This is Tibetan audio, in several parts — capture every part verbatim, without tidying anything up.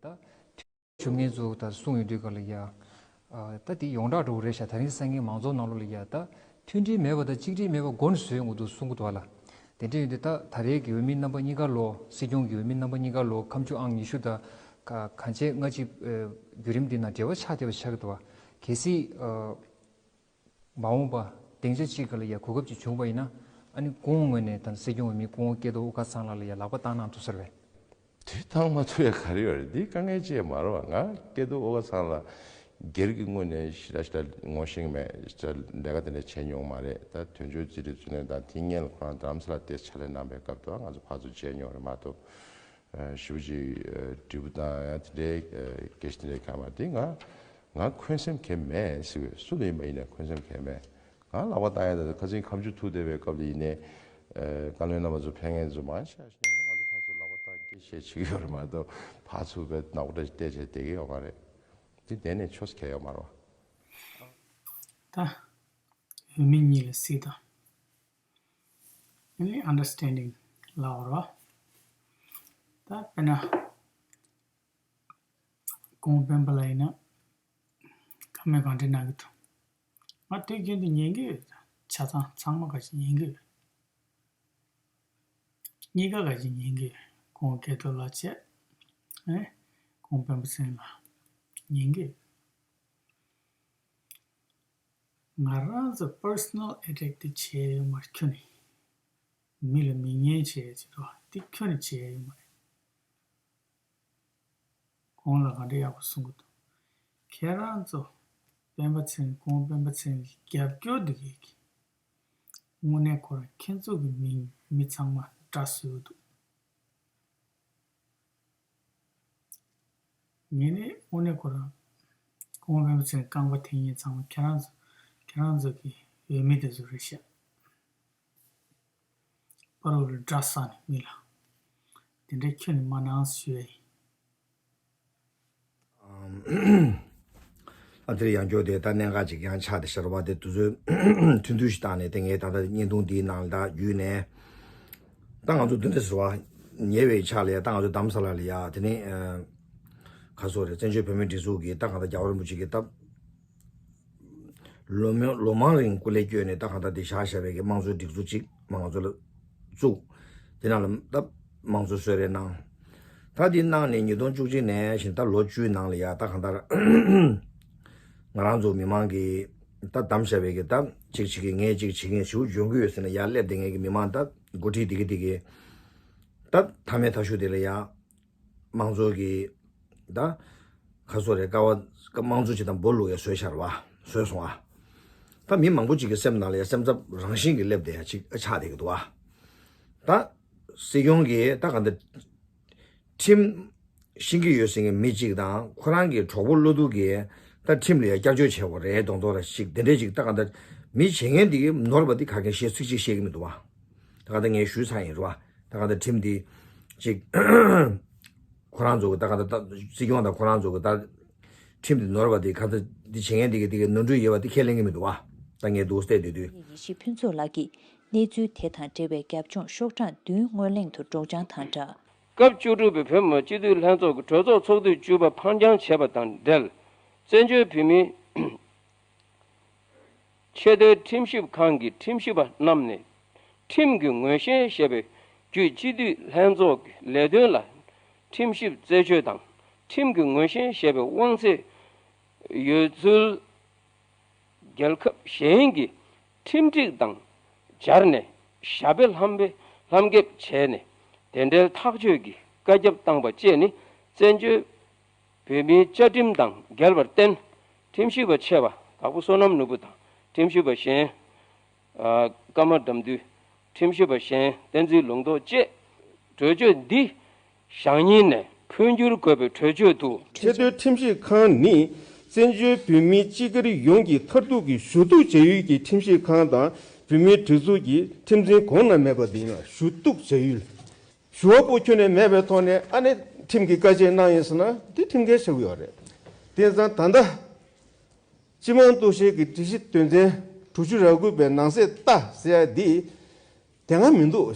ད་ཞུ་མཁན་ཚོ་ད་གསུང་ཡོང་དུས་ག་ལ་ཡ། ཨ་ད་དེ་ཡོངས་གྲགས་འདྲ་བོ་རེད་ཤག་ད་རིང་སང་ཉིན་མང་ཚོགས་ནང་ལོགས་ལ་ཡ་ད་མཐུན་སྒྲིལ་མེད་པ་དང་གཅིག་སྒྲིལ་མེད་པ་མགོ་ནས་བཟོས་ཡོང་གི་འདུག་གསུང་གི་འདུག་བ་ལ། དེ་འདྲ་ཡོད་དུས་ད་ད་རེས་ཀྱི་འོས་མི་རྣམ་པ་གཉིས་ཀ་ལོ། སྲིད་སྐྱོང་གི་འོས་མི་རྣམ་པ་གཉིས་ཀ་ལོ་ཁ་མཆུ་ཨང་ཉི་ཤུ་དང་ག་གང་ཆེ་ལྔ་གཅིག་བརྒྱུད་རིམ་འདི་ནང་འབྲེལ་བ་ཆགས་བསྡད་པ་ཆགས་ཀྱི་འདུག་བ། གལ་སྲིད་ཨ། མ་འོངས་པ་སྡིངས་ཆ་གཅིག་ག་ལ་ཡ་གོ་སྐབས་ཅིག་བྱུང་བ་ཡིན་ན། ཨ་ནི་སྐུ་ངོ་ངོས་ནས་ད་སྲིད་སྐྱོང་འོས་མི་སྐུ་ངོ་སྐལ་རྡོར་དབུ་དཀར་ཚང་ལགས་ལ་ཡ་ལག་པ་བཏང་གནང་ཐུབ་ས་རེད་པས། དེ་བཏང་མ་ཐུབ་ཡ་ག་རེ་ཡོད་རེད། འདི་དཀའ་ངལ་ཅིག་མ་རེད་པ། ང་སྐལ་རྡོར་དབུ་དཀར་ཚང་ལགས་སྒེར་གྱི་ངོས་ནས་ཞེ་དྲག་ཞེ་དྲག་ངོ་ཤེས་ཀྱི་མེད། ཞེ་དྲག་ལས་ཀ་དེ་འདྲ་བྱས་མྱོང་མ་རེད། ད་དོན་གཅོད་རྩིས་སྤྲོད་ཚུལ་ལེན་དང་དེ་སྔོན་ལ་ཁོ་རང་རྡ་རམ་ས་ལ་དེ་ཕྱག་ལས་གནང་པའི་སྐབས་དུ་ང་ཚོ་ཕར་ཚུར་མཇལ་མྱོང་རེད་མ་གཏོགས། ཞེ་པོ་ཅིག་འབྲས་བུ་བཏང་ཡ་དེ་འདྲའི་སྐད་ཆ་དེ་འདྲའི་གང་མ་དེ་ང་ང་འཁོན་སེམས་གང་མེད་ཟེར་བས། སུ་ལ་ཡིན་པ་ཡིན་ནའི་འཁོན་སེམས་གང་མེད། ང་ལག་པ་བཏང་ཡ་ད་ཁ་སང་ཁ་མཆུ་ཐུག་བསྡད་པའི་སྐབས་ལ་ཡིན་ནའི་བཀའ་བློན་རྣམ་པ་ཚོ་ཕེབས་མཁན་ཚོ་མང་ཆེ་བ་ཞིག་ང་ཚོ་ཕར་ཚུར་ལག་པ་བཏང་སྐད་བཤད་བྱེད་ཀྱི་ཡོད་རེད་མ་གཏོགས་ཕར་ཚུར་བས་ནག་པོ་འདྲ་ཞིག་བལྟས་བྱས་བསྡད་ཀྱི་ཡོད་མ་རེད། དེ་བསྡད་ནས་ཆོས་ཁྱད་ཡོད་མ་རེད་པ། ད་འོས་མི་གཉིས་ལ་སྲིད་དང་། ཨ་ནི་ཨན་ཌར་སི་ཊན་ཌིང་ལབ་པ་རེད་པ། ད་དཔེར་ན་སྐུ་ངོ་སྤེན་པ་ལགས་ཡིན་ན་བཀའ་མོལ་གང་འདྲ་གནང་གི་འདུག་ང་དུས་རྒྱུན་དུ་ཉན་གི་ཡོད། ཆ་ཚང་ཚང་མ་ག་ཅིག་ཉན་གི་ཡོད། གཉིས་ཀ་ག་ཅིག་ཉན་གི་ཡོད། སྐུ་ངོ་སྐལ་རྡོར་ལགས་བྱས། ཨེ། སྐུ་ངོ་སྤེན་པ་ཚེ་རིང་ལགས་ཉན་གི་ཡོད། ང་རང་ཚོ་པར་སོ་ནལ་ཨེ་ཊེག་དེ་བྱས་ཡོད་མ་རེད་ཁྱོན་ནས། མི་ལ་མི་ངན་བྱས་ཡོད་ཅེས་པ་དེ་ཁྱོན་ནས་བྱས་ཡོད་མ་རེད། ཁོང་ལ་ག་འདྲ་ཡག་པོ་གསུང་གི་འདུག་ཁྱེད་རང་ཚོ་སྤེན་པ་ཚེ་རིང་། སྐུ་ངོ་སྤེན་པ་ཚེ་རིང་གི་རྒྱབ་སྐྱོར་འདུག་གི། དངོས་གནས་ཁོ་རང་ཁྱེད་ཚོ་གི་མིང་མི་ཚང་མ་དགྲ་བཟོས་ཡོད་འདུག་ངས་ནི་དངོས་གནས་ཁོ་རང་སྐུ་ངོ་སྤེན་པ་ཚེ་རིང་རྐང་པ་འཐེན་མཁན་ཚང་མ་ཁྱེད་རང་ཚོ་ཁྱེད་རང་ཚོ་གི་འོས་མི་དེ་ཚོ་རེད་ཤག་པ་རོ་ལ་དགྲ་བསགས་ནས་མི་ལ་དེ་འདྲའི་ཁྱོན་ནས་མ་གནང་ཞུ་ཡ་ཡིན། ཨ་དེར་ཡང་བསྐྱར་དེ་ད་གནད་འགག་ཅིག་ཡང་ཆགས་ཏེ་ཤར་བ་དེ་དུས་ཚོད་ཐུང་ཐུང་ཞིག་བཏང་ནས། དེ་ངས་ད་ལྟ་བརྙན་ཐུང་འདིའི་ནང་ལ་ད་བརྒྱུད་ནས་ད་ང་ཚོ་འདི་འདྲ་ཟེར་བ་ཉེ་བའི་ཆར་ལ་ཡ་ད་ང་ཚོ་རྡ་རམ་ས་ལ་ལ་ཡ་དེ་ནས་ག་སོ་རེད། བཙན་བྱོལ་བོད་མིའི་སྒྲིག་འཛུགས་ཀྱི་ད་གང་ལྟར་རྒྱལ་བ་རིན་པོ་ཆེ་གི་ད་ལོ་མང་ལོ་མང་རིང་སྐུ་ལས་བསྐྱོན་ནས་ད་གང་ལྟར་དེ་བཞག་བཞག་པའི་གི་དམངས་གཙོའི་སྒྲིག་འཛུགས་ཅིག་མ་ང་ཚོ་ལ་བཙུགས། དེ་ནང་ལ་ད་དམངས་གཙོ་གསོལ་རས་གནང་། ད་དེ་གནང་ནས་ཉིས་སྟོང་བཅུ་གཅིག་ནས་བཞིན་ད་ལོ་བཅུའི་ནང་ལ་ཡ་ད་གང་ལྟར་ང་རང་ཚོ་མི་མང་གི་ད་བདམས་བཞག་པའི་གི་ད་ཅིག་ཅིག་གི་ངས་ཅིག་བྱེད་མཁན་ཞིག་འཇོན་གི་ཡོད་ཟེར་ནས་ཡར་སླེབས་བསྡད་མཁན་གི་མི་མང་ད་འགོ་ཁྲིད་དེ་གི་དེ་གི་ད་མཐའ་མའི་མཐའ་གཞུག་དེ་ལ་ཡ། དམངས་གཙོ་གི་ད་ཁ་སོ་རེ་ཀ་བ་དམངས་གཙོ་ཅིག་དང་འབོ་ལུག་ཡ་བཟོས་ཤར་བ་བཟོས་སོང་ཨ། ད་མི་མང་པོ་ཅིག་གི་སེམས་ནང་ལ་ཡ་སེམས་འཚབ་རང་བཞིན་གྱི་སླེབས་བསྡད་ཡ་ཅིག་ཆགས་བསྡད་ཀྱི་འདུག་ཨ། ད་སྲིད་སྐྱོང་གིས་ད་ག་འདི་ཁྲིམས་ཤེས་ཀྱི་ཡོད་ཟེར་མཁན་མི་གཅིག་དང་ཁོ་རང་གི་གྲོགས་པོ་བློ་སྡུག་གིས་ད་ཁྲིམས་ལ་ཡ་བསྐྱར་བཅོས་བྱེད་དགོས་རེད་མདོག་མདོག་ར་ཞིག་དེ་འདྲས་ཅིག་ད་ག་འདི་མི་བྱེད་མཁན་འདི་གི་ནོར་བ་འདི་ག་གེ་བཤད་ཚིག་གཅིག་བཤད་ཀྱི་མི་འདུག་ཨ། ད་ག་འདི་ངས་ཞུས་ཚར་ཡིན་རེད་བ། ད་ག་ད་ཁྲིམས་འདི་ཅིག་ཁོ་རང་ཚོ་གི་ད་ག་ད་ད་སྲིད་སྐྱོང་དང་ཁོ་རང་ཚོ་གི་ད་ཁྲིམས་འདི་ནོར་བ་འདི་ག་ད་འདི་བྱེད་མཁན་འདི་གི་འདི་གི་ནོར་འཁྲུལ་ཡོད་པ་འདི་ཁས་ལེན་གི་མི་འདུག་བ། ད་ངས་འདུག་བལྟས་དུས་དུས། ཡེ་ཤེས་ཕུན་ཚོགས་ལགས་ཀྱིས་གནས་ཚུལ་དེ་དང་འབྲེལ་བའི་རྒྱབ་ལྗོངས་ཤོག་གྲངས་བདུན་སྔོན་གླེང་དུ་སྒྲོག་སྦྱང་དང་སྦྲགས། སྐབས་བཅུ་དྲུག་པའི་བོད་མི་མང་སྤྱི་འཐུས་ལྷན་ཚོགས་ཀྱི་གྲོས་ཚོགས་ཚོགས་དུས་བཅུ་པ་ཕར་འགྱངས་བྱས་པ་དང་འབྲེལ། བཙན་བྱོལ་བོད་མིའི་ཆེས་མཐོའི་ཁྲིམས་ཞིབ་ཁང་གི་ཁྲིམས་ཞིབ་པ་རྣམས་ནས་ཁྲིམས་ཀྱི་ངོས་བཞེས་ཞེས་པའི་བརྒྱུད་སྤྱི་འཐུས་ལྷན་ཚོགས་ཀྱི་ལས་དོན་ལ་ཁྲིམས་ཞིབ་རྩད་གཅོད་དང་ཁྲིམས་ཀྱི་ངོས་བཞེས་ཞེས་པའི་དབང་ཚད་ཡོད་ཚུལ་རྒྱལ་ཁབ་གཞན་གྱི་ཁྲིམས་སྒྲིག་དང་སྦྱར་ནས་ཞྭ་དཔེ་ལྷམ་དཔེ་ལྷམ་འགེབས་བྱས་ནས་དེ་འབྲེལ་ཐག་གཅོད་ཀྱི་བཀའ་ཁྱབ་བཏང་པ་བཅས་ནི་བཙན་བྱོལ་བོད་མིའི་བཅའ་ཁྲིམས་དང་འགལ་བར་བརྟེན། ཁྲིམས་ཞིབ་པ་ཆེ་བ་དྭགས་པོ་བསོད་ནམས་ནོར་བུ་དང་ཁྲིམས་ཞིབ་པ་གཞན། ཨ། ཀརྨ་དགྲ་འདུལ། ཁྲིམས་ཞིབ་པ་གཞན་བསྟན་འཛིན་ལུང་རྟོགས་བཅས་གྲོས་ཆོད་འདི་བཞག་ཉིན་ནས་འཕོ་འགྱུར་དགོས་པའི་གྲོས་ཆོད་དུ། ཆེས་མཐོའི་ཁྲིམས་ཞིབ་ཁང་ནི་བཙན་བྱོལ་བོད་མིའི་སྤྱི་སྒེར་ཡོངས་ཀྱི་མཐར་ཐུག་གི་ཞུ་གཏུག་བྱ་ཡུལ་གྱི་ཁྲིམས་ཞིབ་ཁང་དང་བོད་མིའི་སྒྲིག་འཛུགས་ཀྱི་ཁྲིམས་འཛིན་གོང་ན་མེད་པ་དེ་ཡིན་ལ་ཞུ་གཏུག་བྱ་ཡུལ། ཞུ་བ་པོ་ཁྱོན་ནས་མེད་པའི་ཐོག་ནས་ཨ་ནེ་ཁྲིམས་ཀྱི་བཀའ་ཆད་གནང་ཡིན་ཟེར་ན་དེ་ཁྲིམས་འགལ་ཆགས་ཀྱི་ཡོད་རེད། དེ་ཙང་ད་ལྟ་སྤྱི་དམངས་གཏུག་བཤེར་གྱི་སྒྲིག་གཞི་དོན་ཚན་དྲུག་ཅུ་རེ་དགུ་པའི་ནང་གསེས་ལྟ་ཟེར་ཡ་འདི་དེ་སྔ་མི་འདུག་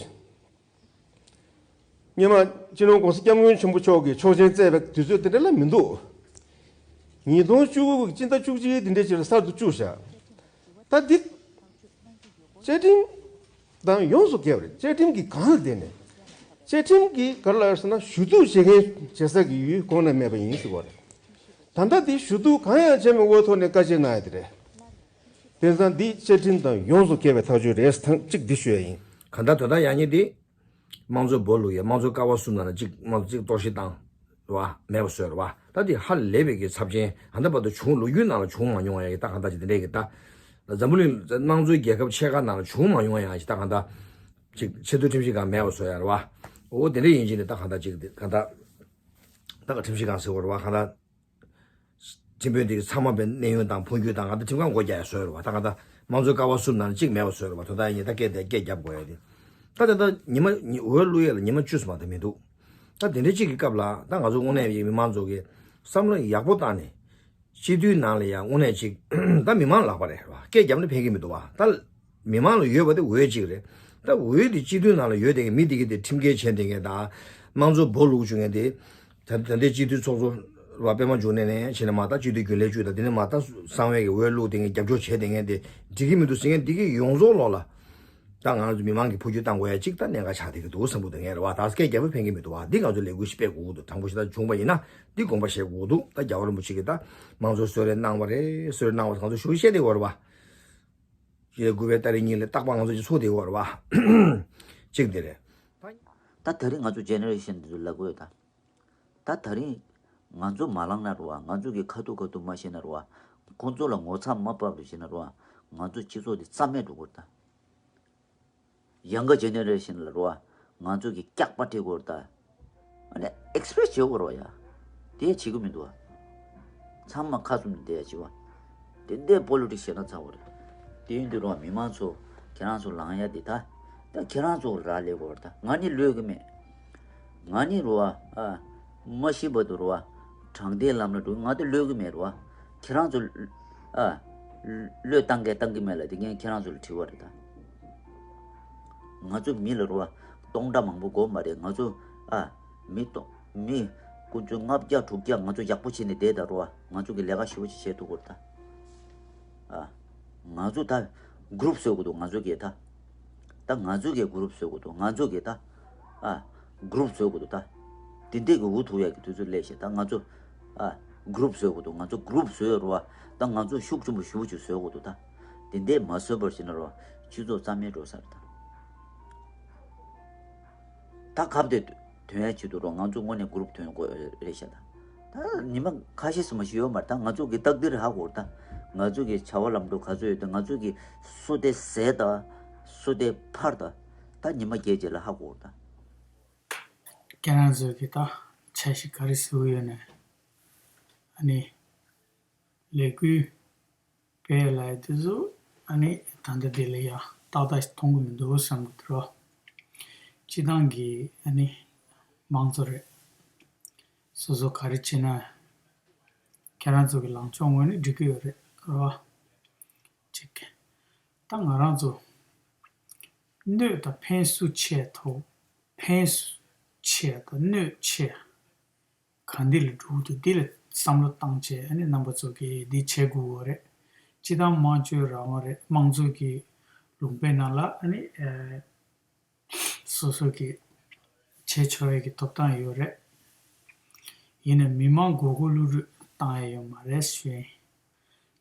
སྔོན་མ་སྤྱི་ནོར་༸གོང་ས་༸སྐྱབས་མགོན་ཆེན་པོ་མཆོག་གིས་ཆོག་མཆན་བསྩལ་བའི་དུས་ཚོད་དེ་འདྲ་ལ་མི་འདུག་ཉིས་སྟོང་བཅུ་དགུ་གི་སྤྱི་ཟླ་བཅུ་གཅིག་དེ་འདྲའི་ཕྱིར་གསར་དུ་བཅུག་བཞག་ད་འདི་བཅའ་ཁྲིམས་དང་ཡོངས་སུ་འགལ་བ་རེད། བཅའ་ཁྲིམས་ཀྱི་སྒང་ལ་བསྡད་ནས། བཅའ་ཁྲིམས་ཀྱི་ག་རེ་ལབ་ཟེར་ན། ཞུ་གཏུག་བྱེད་མཁན་བྱེད་ས་ཀྱི་ཡུལ་གོང་ན་མེད་པ་ཡིན་ཟེར་བ་རེད། ད་ལྟ་འདི་ཞུ་གཏུག་གང་ཡང་བྱས་མེད་འོས་ཐོག་ནས་བཀའ་ཆད་གནང་ཡ་དེ་རེད། དེང་སང་འདི་བཅའ་ཁྲིམས་དང་ཡོངས་སུ་འགལ་བའི་ཐག་གཅོད་རེད། ཐེངས་གཅིག་འདི་ཞུ་ཡ་ཡིན། གང་ལྟར་དོན་དག་ཡག་ཉེས་འདི། དམངས་གཙོའི་སྦོ་ལུག་ཡ། དམངས་གཙོའི་ཀ་བ་གསུམ་ནང་ལ་གཅིག་དམངས་གཙོ་གཅིག་གཏོར་བཤིག་བཏང་། རེད་བ། མེད་པ་བཟོས་རེད་བ། ད་འདི་ཧ་ལས་པའི་གི་ཚབས་ཆེན། ད་ལྟ་བར་དུ་བྱུང་། ལོ་རྒྱུས་ནང་ལ་བྱུང་མ་མྱོང་བ་ཡ་གི་ད་གང་ལྟར་ཅིག་དེ་འདྲས་གི་ད། འཛམ་བུ་གླིང་དམངས་གཙོའི་རྒྱལ་ཁབ་ཕྱེད་ཀ་ནང་ལ་བྱུང་མ་མྱོང་བ་ཡ་གི་ད་གང་ལྟར་ཅིག་ཆེས་མཐོའི་ཁྲིམས་ཞིབ་ཁང་མེད་པ་བཟོས་ཡ་རེད་བ། འོ་དེ་འདྲས་ཡིན་གཅིག་ནས་ད་གང་ལྟར་ཅིག་དེ་གང་ལྟར་ད་ག་ཁྲིམས་ཞིབ་ཁང་ཟེར་བ་རེད་བ། གང་ལྟར། ཁྲིམས་དཔོན་དེ་གི་ཚང་མ་པའི་གནས་ཡུན་དང་འཕོ་འགྱུར་དང་། ང་ཚོ་ཁྲིམས་ཁང་སྒོ་རྒྱག་ཡ་བཟོས་རེད་བ། ད་ག་ད་དམངས་གཙོའི་ཀ་བ་གསུམ་ནང་གཅིག་མེད་པ་བཟོས་རེད་བ། དོན་དག་ཡིན་ད་སྐད་དེ་སྐད་རྒྱབ་དགོས་ཡ་དེ། ད་དེ་ད་ཉི་མ་ཉི་འོས་བླུག་ཡ་ལ་ཉི་མ་བཅུ་ཙམ་མ་གཏོགས་མི་འདུག་ད་དེ་འདྲའི་གཅིག་གི་སྐབས་ལ་ད་ང་ཚོ་དངོས་གནས་མི་མང་ཚོ་གི་བསམ་བློ་ཡག་པོ་བཏང་ནས། སྤྱི་འཐུས་ནང་ལ་ཡང་དངོས་གནས་གཅིག་ད་མི་མང་ལག་པ་རེད་བ། སྐད་རྒྱབ་ན་ཕན་གི་མི་འདུག་བ། ད། མི་མང་ལ་ཡོད་པ་དེ་འོས་གཅིག་རེད། ད་འོས་དེ་སྤྱི་འཐུས་ནང་ལ་ཡོད་དེ་གི་མི་དེ་གི་དེ་ཁྲིམས་འགལ་བྱས་དེ་གི་དང་། དམངས་གཙོ་སྦོ་ལུག་བྱུང་ངེ་དེ། ད་ད་ལྟའི་སྤྱི་འཐུས་ཚོགས་གཙོ་བ་པད་མ་འབྱུང་གནས་ནས་བྱས་ན་མ། ད་སྤྱི་འཐུས་རྒྱུན་ལས་བཅུ་དང་དེ་ནས་མ། ད་གསང་བའི་གི་འོས་བླུག་དེ་གི་རྒྱབ་སྐྱོར་བྱས་དེ་གི་དེ་འགྲིག་གི་མི་འདུག་ཟེར་ངེ་དེ་གི་ཡོངས་རྫོགས་ལོག་ལ། ད་ང་ཚོ་མི་མང་གི་འཕོ་འགྱུར་བཏང་དགོས་ཡ་གཅིག་ད་གནད་འགག་ཆགས་དེ་གི་འདུག་བསམ་གི་འདུག་ངས་རེད་བ། ད་སྐད་རྒྱབ་ན་ཕན་གི་མི་འདུག་བ། འདི་ང་ཚོ་ལས་འགུལ་ཞིག་སྤེལ་དགོས་ཀྱི་འདུག་དྲང་པོ་ཞིག་ད་བྱུང་པ་ཡིན་ན་འདི་དགོངས་པ་བཞེས་དགོས་ཀྱི་འདུག་ད་རྒྱལ་བ་རིན་པོ་ཆེ་གི་ད་དམངས་གཙོ་གསོལ་རས་གནང་བ་རེད། གསོལ་རས་གནང་བ་ང་ཚོ་ཞུ་བཤད་དེ་བར་བ། ཞེས་དགུ་པའི་ཏ་རིག་གཉིས་ལ་རྟག་པར་ང་ཚོ་ཅིག་ཚོགས་བསྡད་ཡོད་རེད་བ། གཅིག་དེ་རེད། ད་ད་རིང་ང་ཚོ་ཇེ་ནེ་རེ་ཤན་འདི་ཚོ་ལབ་དགོས་ད། ད་ད་རིང་ང་ཚོ་མ་ལངས་ན་རེད་བ། ང་ཚོ་གི་ཁ་ཐུག་ཁ་ཐུག་མ་བཤད་ན་རེད་བ། ཁོང་ཚོ་ལ་ངོ་ཚ་མ་བབས་རེ་བཤད་ན་རེད་བ། ང་ཚོ་སྤྱི་ཚོགས་འདི་རྩ་མེད་འགྲོ་གི་རེད་ད། ཡང་ག་ཇེ་ནེ་རེ་ཤན་ལ་རེད་བ། ང་ཚོ་གི་སྐྱག་པ་སྤྲད་དགོས་རེད་ད། ཨ་ནི་ཨེག་སི་པི་རེ་སི་བྱེད་དགོས་རེད་བ་ཡ། དེ་བྱེད་གི་མི་འདུག་བ། ཚང་མ་ཁ་བཙུམ་ནས་བསྡད་ཡ་བྱེད་བ། དེ་འདྲའི་པོ་ལི་ཊིག་སི་བྱས་ན་ཚར་བ་རེད། དེ་ཡིན་དུས་རེད་བ། མི་མང་ཚོ་ཁྱེད་རང་ཚོ་ལངས་ཡ་དེ་ད། ད་ཁྱེད་རང་ཚོ་རག་ལས་དགོས་རེད་ད། ང་ནི་ལོས་གི་མེད། ང་ནི་རེད་བ། ཨ། མ་ཤི་བར་དུ་རེད་བ། དྲང་བདེན་ལམ་ལ་འགྲོ། ང་དེ་ལོས་གི་མེད་རེད་བ། ཁྱེད་རང་ཚོ། ཨ། བློས་བཏང་གི་བཏང་གི་མེད་ལ་དེ་ངས་ཁྱེད་རང་ཚོ་ལ་དྲི་བ་རེད་ད། ང་ཚོ་མི་ལ་རེད་བ། སྟོང་ཕྲག་མང་པོ་དགོས་མ་རེད། ང་ཚོ། ཨ། མི་སྟོང་། མི་དཀོན་མཆོག་ལྔ་བརྒྱ་དྲུག་བརྒྱ་ང་ཚོ་ཡག་པོ་བྱས་ནས་བསྡད་ད་རེད་བ། ང་ཚོ་གི་ལས་ཀ་ཞེ་པོ་ཅིག་བྱེད་ཐུབ་དགོས་རེད་ད། ཨ། ང་ཚོ་ད་གུ་རུབ་བཟོ་དགོས་འདུག་ང་ཚོ་གིས་ད། ད་ང་ཚོ་གིས་གུ་རུབ་བཟོ་དགོས་འདུག་ང་ཚོ་གིས་ད། ཨ། གུ་རུབ་བཟོ་དགོས་འདུག་ད། དེ་འདྲས་ཀྱི་འུ་ཐུག་ཡག་གི་དུས་ཚོད་སླེབས་ཤག་ད་ང་ཚོ། ཨ། གུ་རུབ་བཟོ་དགོས་འདུག་ང་ཚོ་གུ་རུབ་བཟོས་རེད་བ། ད་ང་ཚོ་ཤུགས་ཆེན་པོ་ཞེ་པོ་ཅིག་བཟོ་དགོས་འདུག་ད། དེ་འདྲས་མ་བཟོས་པར་བྱས་ན་རེད་བ། སྤྱི་ཚོགས་རྩ་མེད་འགྲོ་ས་རེད་ད། ད་གབ་དེ་ཐོན་ཡ་ཆེད་དུ་རོགས། ང་ཚོ་དངོས་གནས་གུ་རུབ་ཐོན་དགོས་རེད་ཤག་ད། ད་ཉི་མ་ཁ་ཤས་སུ་མ་ཞིག་ཡོད་མ་རེད་ད། ང་ཚོ་གི་རྟག་དེར་ཧ་གོ་རེད་ད། ང་ཚོ་གི་བྱ་བ་ལམ་འགྲོ་ག་ཚོད་ཡོད་ད། ང་ཚོ་གི་སུ་དེ་ཟས་ད། སུ་དེ་ཕར་ད། ད་ཉི་མ་བརྒྱད་རྗེས་ལ་ཧ་གོ་རེད་ད། ཁྱེད་རང་ཚོ་གི་ད་འཆར་གཞི་ག་རེ་བཟོ་གི་ཡོད་ན། ཨ་ནི། ལས་འགུལ་སྤེལ་ལ་དེ་ཚོ་ཨ་ནི་ད་ལྟ་དེ་ལ་ཡང་ཏག་ཏག་ཞིག་མཐོང་གི་མི་འདུག་བསམ་གི་འདུག་རོ། སྤྱི་བཏང་གི་ཨ་ནི་དམངས་གཙོ་རེད། སོ་སོ་ག་རེ་བྱེད་ན་ཁྱེད་རང་ཚོ་གི་ལངས་ཕྱོགས་ངོས་ནས་འགྲིག་གི་ཡོད་རེད་རོ། གཅིག་ད་ང་རང་ཚོ་གནོད་དང་ཕན་སུ་ཆེ་ཐོག་ཕན་སུ་ཆེ་དང་གནོད་ཆེ། ག་འདི་ལ་འགྲོ་གི་འདུག་འདི་ལ་བསམ་བློ་བཏང་བྱས་ཨ་ནི་རྣམ་པ་ཚོ་གིས་འདི་བྱེད་དགོས་པ་རེད། སྤྱི་བཏང་དམངས་གཙོའི་རང་དབང་རེད། དམངས་གཙོ་གི་ལུང་པའི་ནང་ལ་ཨ་ནི་ཨ་སོ་སོ་གི་བྱེད་ཆོག་ཡ་གི་ཐོབ་ཐང་ཡོད་རེད། ཡིན་ནའི་མི་མང་མགོ་སྐོར་བླུག་རུས་བཏང་ཡ་ཡོད་མ་རེད་ཞུ་ཡིན།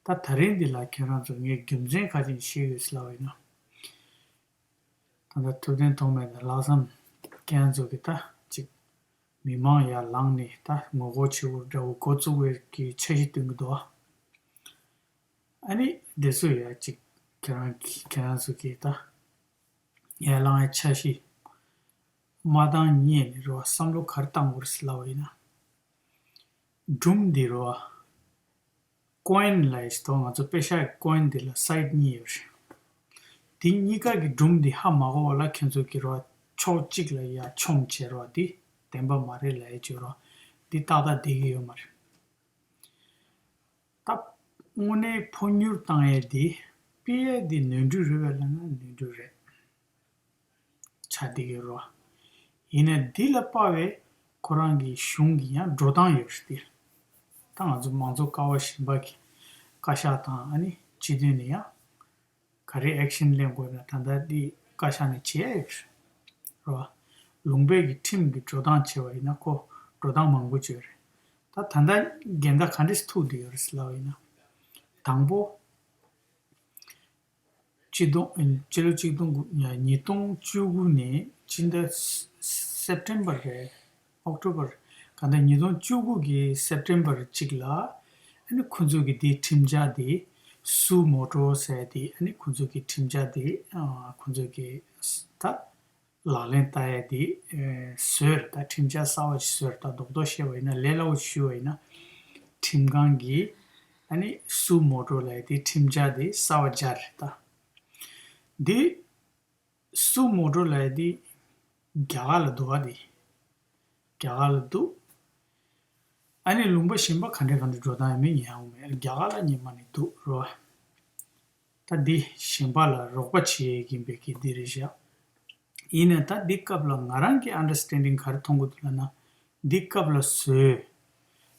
ད་ད་རིང་འདི་ལ་ཁྱེད་རང་ཚོ་ངས་རྒྱུ་མཚན་ཁ་ཅིག་བཤད་ཡོད་ཟེར་ལབ་པ་ཡིན་ན། ད་ལྟ་ཐུབ་བསྟན་ཐོགས་མེད་དང་ལྷག་བསམ་རྒྱ་མཚོ་གིས་ད་ཅིག་མི་མང་ཡར་ལངས་ནས་ད་ངོ་རྒོལ་བྱེད་དགོས་འདྲ་བོ་འགོ་བཙུགས་པའི་གི་འཆར་གཞི་བཏོན་གི་འདུག་ཨ་ནི་དེ་ཚོ་ཡ་ཅིག་ཁྱེད་རང་གི་ཁྱེད་རང་ཚོ་གིས་ད་ཡར་ལངས་ཡ་འཆར་གཞི་མ་བཏང་སྔོན་ནས་རེད་བ། བསམ་བློ་ག་རེ་བཏང་དགོས་རེད་ཟེར་ལབ་པ་ཡིན་ན། སྒྲུང་འདི་རེད་བ། ཀོ་ཡིན་ལབ་ཡས་ཤིག་འདུག་ང་ཚོ་པེ་ཤག་གི་ཀོ་ཡིན་འདི་ལ་སའིཌ་གཉིས་ཡོད་རེད། དེ་གཉིས་ཀ་གི་སྒྲུང་འདི་ཧ་མ་གོ་བ་ལ་ཁྱེད་ཚོ་གི་རོ་ཕྱོགས་གཅིག་ལ་ཡ་མཆོང་བྱེད་རོ་འདི་བདེན་པ་མ་རེད་ལབ་ཡས་བྱོས་རོ། འདི་ཏག་ཏག་བསྡད་ཀྱི་ཡོད་མ་རེད། ད་དངོས་གནས་འཕོ་འགྱུར་བཏང་ཡས་འདི་སྤེལ་ཡས་འདི་ནོར་འཁྲུལ་རེད་པས་ལབ་ན་ནོར་འཁྲུལ་རེད། ཆགས་བསྡད་ཀྱི་རོ། ཡིན་ནའི་འདི་ལ་དཔག་པའི་ཁོ་རང་གི་གཞུང་གི་ཡང་འགྲོ་སྟངས་ཡོད་རེད་དེ། ད་ང་ཚོ་མང་གཙོ་ཀ་བ་གཞན་པ་གི་བཀའ་ཤག་དང་ཨ་ནི་སྤྱི་འཐུས་ནས་ཡང་ག་རེ་ཨེག་ཤན་ལེན་དགོས་ན་ད་ལྟ་འདི་བཀའ་ཤག་ནས་བྱེད་ཡ་ཡོད་རེད། རོ། ལུང་པའི་གི་ཁྲིམས་ཀྱི་འགྲོ་སྟངས་བྱས་པ་ཡིན་ན་ཁོ་འགྲོ་སྟངས་མང་པོ་ཅིག་ཡོད་རེད། ད་ད་ལྟ་འགལ་ཟླ་ག་འདྲས་ཐུག་བསྡད་ཡོད་རེད་ཟེར་ལབ་པ་ཡིན་ན། དང་པོ། སྤྱི་སྟོང་ཨ་ནི་སྤྱི་ལོ་གཅིག་སྟོང་དགུ་ཉིས་སྟོང་བཅུ་དགུ་ནས་སྤྱི་ཟླ་སེ་པ་ཊེམ་བར་རེད། ཨོག་ཊོ་བར། ག་ད་ཉིས་སྟོང་བཅུ་དགུ་གི་སེ་པ་ཊེམ་བར་གཅིག་ལ་ཨ་ནི་ཁོ་ཚོ་གི་དེ་ཁྲིམས་འཆར་དེ་སུ་མོ་ཊོ་ཟེར་དེ་ཨ་ནི་ཁོ་ཚོ་གི་ཁྲིམས་འཆར་དེ་ཨ་ཁོ་ཚོ་གི་ད་ལག་ལེན་བསྟར་ཡ་དེ་ཨ་བཟོས་རེད། ད་ཁྲིམས་འཆར་གསར་བ་ཞིག་བཟོས་རེད། ད་རྡོག་རྡོག་བཤད་པ་ཡིན་ན་ལས་སླ་བོ་ཞུས་པ་ཡིན་ན་ཁྲིམས་ཁང་གིས་ཨ་ནི་སུ་མོ་ཊོ་ལབ་ཡ་དེ་ཁྲིམས་འཆར་དེ་གསར་བ་སྦྱར་རེད་ད། འདི་སུ་མོ་ཊོ་ལབ་ཡ་དེ་རྒྱ་གར་ལ་འདུག་བ་དེ། རྒྱ་གར་ལ་འདུག་ཨ་ནི་ལུང་པ་གཞན་པ་ག་འདྲ་ག་འདྲ་འགྲོ་སྟངས་ཡོད་མེད་ཉན་ཡོང་མེད། རྒྱ་གར་ལ་སྔོན་མ་ནས་འདུག་རོ། ད་འདི་གཞན་པ་ལ་རོགས་པ་བྱེད་ཡས་ཀྱིན་པའི་གི་འདི་རེད་བཞག་ཡིན་ནའི་ད་འདི་སྐབས་ལ་ང་རང་གི་ཨན་ཌར་སི་ཊེན་ཌིང་ག་རེ་མཐོང་གི་འདུག་ལབ་ན། འདི་སྐབས་ལ་བཟོས།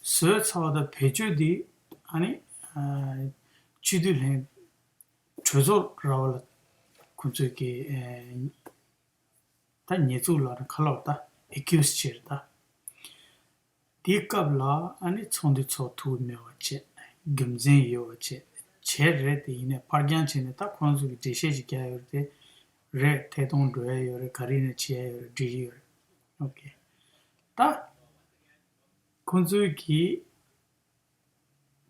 བཟོས་ཚར་བ་དང་བེད་སྤྱོད་འདི་ཨ་ནི་ཨ་སྤྱི་འཐུས་ལྷན་གྲོས་ཚོགས་ར་བ་ལ་ཁོང་ཚོས་ཀྱི་ཨ་ད་ཉེས་འཛུགས་ལ་ར་ཁ་ལོ་ད་ཨེ་ཀིའུ་སི་བྱས་རེད་ད། དེའི་སྐབས་ལ་ཨ་ནི་ཚོགས་འདུ་ཚོགས་ཐུབ་མེད་པ་བྱས། རྒྱུ་མཚན་ཡོད་པ་བྱས། བྱས་རེད་དེ་ཡིན་ནའི་ཕར་འགྱངས་བྱས་ནས་ད་ཁོང་ཚོ་གི་འགྲེལ་བཤད་ཅིག་རྒྱག་ཡོད་རེད་དེ། རེད་ཐད་གཏོང་འགྲོ་ཡ་ཡོད་རེད། ག་རེ་ཡིན་ན་བྱེད་ཡ་ཡོད་རེད། འགྲིག་གི་ཡོད་རེད། ཨོ་ཀེ། ད་ཁོང་ཚོའི་གི་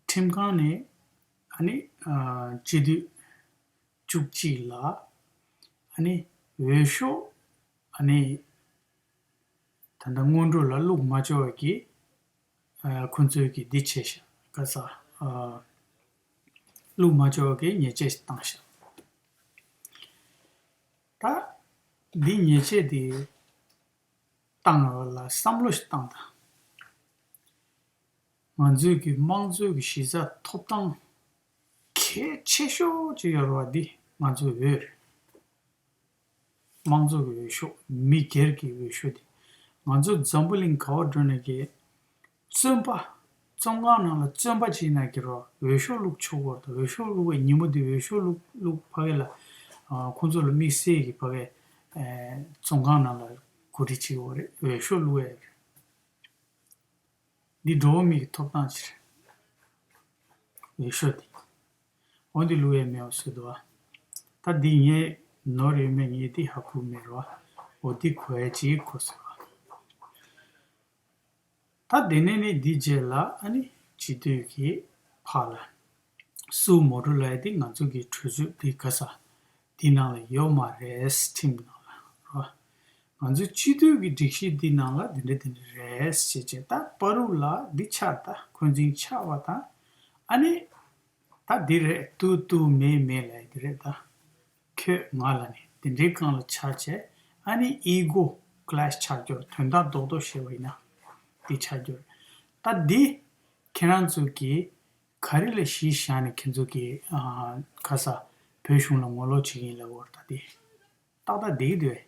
ཁྲིམས་ཁང་ནས་ཨ་ནི་ཨ་སྤྱི་འཐུས་བཅུ་གཅིག་ལ་ཨ་ནི་འོས་ཤོག་ཨ་ནི་ད་ལྟ་སྔོན་འགྲོ་ལ་བླུགས་མ་ཆོག་པ་གི་ཨ་ཁོང་ཚོས་གི་འདི་བྱས་ཤག་ག་ས་ཨ་བླུགས་མ་ཆོག་པ་གི་ཉེས་ཆད་བཏང་ཤག་ད་འདི་ཉེས་ཆད་འདི་བཏང་བ་ལ་བསམ་བློ་ཞིག་བཏང་དང་། ང་ཚོའི་གི་དམངས་གཙོའི་གི་གཞི་རྩ་ཐོབ་ཐང་གལ་ཆེ་ཤོས་ཅིག་ཡོད་རེད་བ། འདི་ང་ཚོའི་འོས་རེད། དམངས་གཙོ་གི་འོས་ཤོག་མི་སྒེར་གྱི་འོས་ཤོག་འདི། ང་ཚོ་འཛམ་བུ་གླིང་ག་བ་འགྲོ་ནས་གི་བཙོན་པ། བཙོན་ཁང་ནང་ལ་བཙོན་པ་ཅིག་ཡིན་ན་གི་རོ་འོས་ཤོག་བླུགས་ཆོག་གི་རེད་དོ། འོས་ཤོག་བླུགས་པའི་ཉིན་མོ་འདི་འོས་ཤོག་བླུགས་བླུགས་ཕ་གི་ལ་ཨ་ཁོང་ཚོ་ལ་དམིགས་བསལ་གྱི་ཕ་གི་ཨ་བཙོན་ཁང་ནང་ལ་གོ་སྒྲིག་བྱེད་ཀྱི་ཡོད་རེད། འོས་ཤོག་བླུགས་ཡ་རེད། འདི་འགྲོ་བ་མི་གི་ཐོབ་ཐང་ཅིག་རེད། འོས་ཤོག་འདི། འོ་འདི་བླུགས་ཡ་མེད་པ་བཟོས་འདུག་ཨ། ད་འདི་ངས་ནོར་ཡོད་མེད་ངས་འདི་ཧ་གོ་མེད་རོ། འོ་འདི་གོ་ཡ་ཅིག་གོ་སོང་ཨ། ད་དེ་ནས་ནི་འདི་རྗེས་ལ་ཨ་ནི་སྤྱི་འཐུས་ཀྱི་ཕར་ལ་སུ་མོ་ཊོ་ལབ་ཡ་འདི་ང་ཚོ་གི་གྲོས་ཚོགས་འདི་ག་ས་འདི་ནང་ལ་ཡོད་མ་རེད། ཁྲིམས་ནང་ལ་རོ། ང་ཚོའི་སྤྱི་འཐུས་ཀྱི་སྒྲིག་གཞི་འདི་ནང་ལ་འདི་འདྲ་འདི་འདྲ་རེད་ཟེར་བྱས། ད་བར་དུ་ལ་འདི་ཆགས། ད་འཁོན་འཛིན་ཆགས་པ་དང་། ཨ་ནི་ད་འདི་རེད། ཏུ་ཏུ་མེ་མེ་ལབ་ཡ་འདི་རེད་ད། ཁྱོད་ང་ལ་ནི་འདི་འདྲའི་སྒང་ལ་ཆགས་བྱས། ཨ་ནི་ཨི་གོ་ཀི་ལེ་ཤི་ཆགས་རྒྱུ་རེད། དོན་དག་རྡོག་རྡོག་བཤད་པ་ཡིན་ན་འདི་ཆགས་རྒྱུ་རེད། ད་འདི་ཁྱེད་རང་ཚོ་གིས་ག་རེ་ལ་གཞི་བཞག་ནས་ཁྱེད་ཚོ་གིས་ཨ་ག་ས་བོད་གཞུང་ལ་ངོ་ལོག་བྱེད་ཀྱི་ཡིན་ལབ་ཡོད་རེད། ད་འདི་ཏག་ཏག་བསྡད་ཀྱི་འདུག་གས།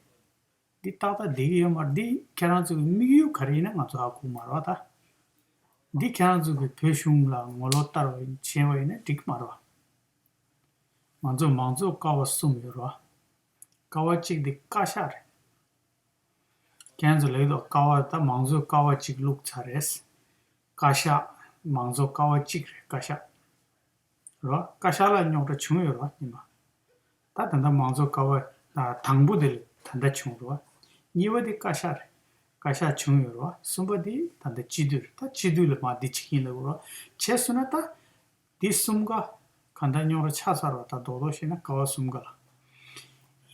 འདི་ཏག་ཏག་བསྡད་ཀྱི་ཡོད་མ་རེད། འདི་ཁྱེད་རང་ཚོ་གི་དམིགས་ཡུལ་ག་རེ་ཡིན་ན་ང་ཚོ་ཧ་གོ་མ་རེད་བ། ད་འདི་ཁྱེད་རང་ཚོ་གི་བོད་གཞུང་ལ་ངོ་ལོག་བསྟར་བ་ཡིན་བྱས་པ་ཡིན་ན་འགྲིག་གི་མ་རེད་བ། ང་ཚོ་མང་གཙོ་ཀ་བ་གསུམ་ཡོད་རེད་བ། ཀ་བ་གཅིག་འདི་བཀའ་ཤག་རེད། ཁྱེད་ཚོ་ལེགས་འདུག་ཀ་བ་ད་མང་གཙོ་ཀ་བ་གཅིག་བླུགས་ཚར་རེད། བཀའ་ཤག་མང་གཙོ་ཀ་བ་གཅིག་རེད། བཀའ་ཤག་རོ། བཀའ་ཤག་ལ་རྙོག་དྲ་བྱུང་ཡོད་རོ་ཉི་མ། ད་ད་ལྟ་མང་གཙོ་ཀ་བ་དང་པོ་དེ་ལ་ད་ལྟ་བྱུང་རོ། གཉིས་པ་དེ་བཀའ་ཤག་རེད། བཀའ་ཤག་བྱུང་ཡོད་རོ། གསུམ་པ་དེ་ད་ལྟ་སྤྱི་འཐུས་རེད། ད་སྤྱི་འཐུས་ལ་མ་འདི་བྱེད་ཀྱིན་ལབ་རོ། བྱས་སོང་ན་ད། འདི་གསུམ་ཀ་གང་ལྟར་རྙོག་དྲ་ཆགས་ཚར་བ། ད་རྡོག་རྡོག་བཤད་ན་ཀ་བ་གསུམ་ཀ་ལ།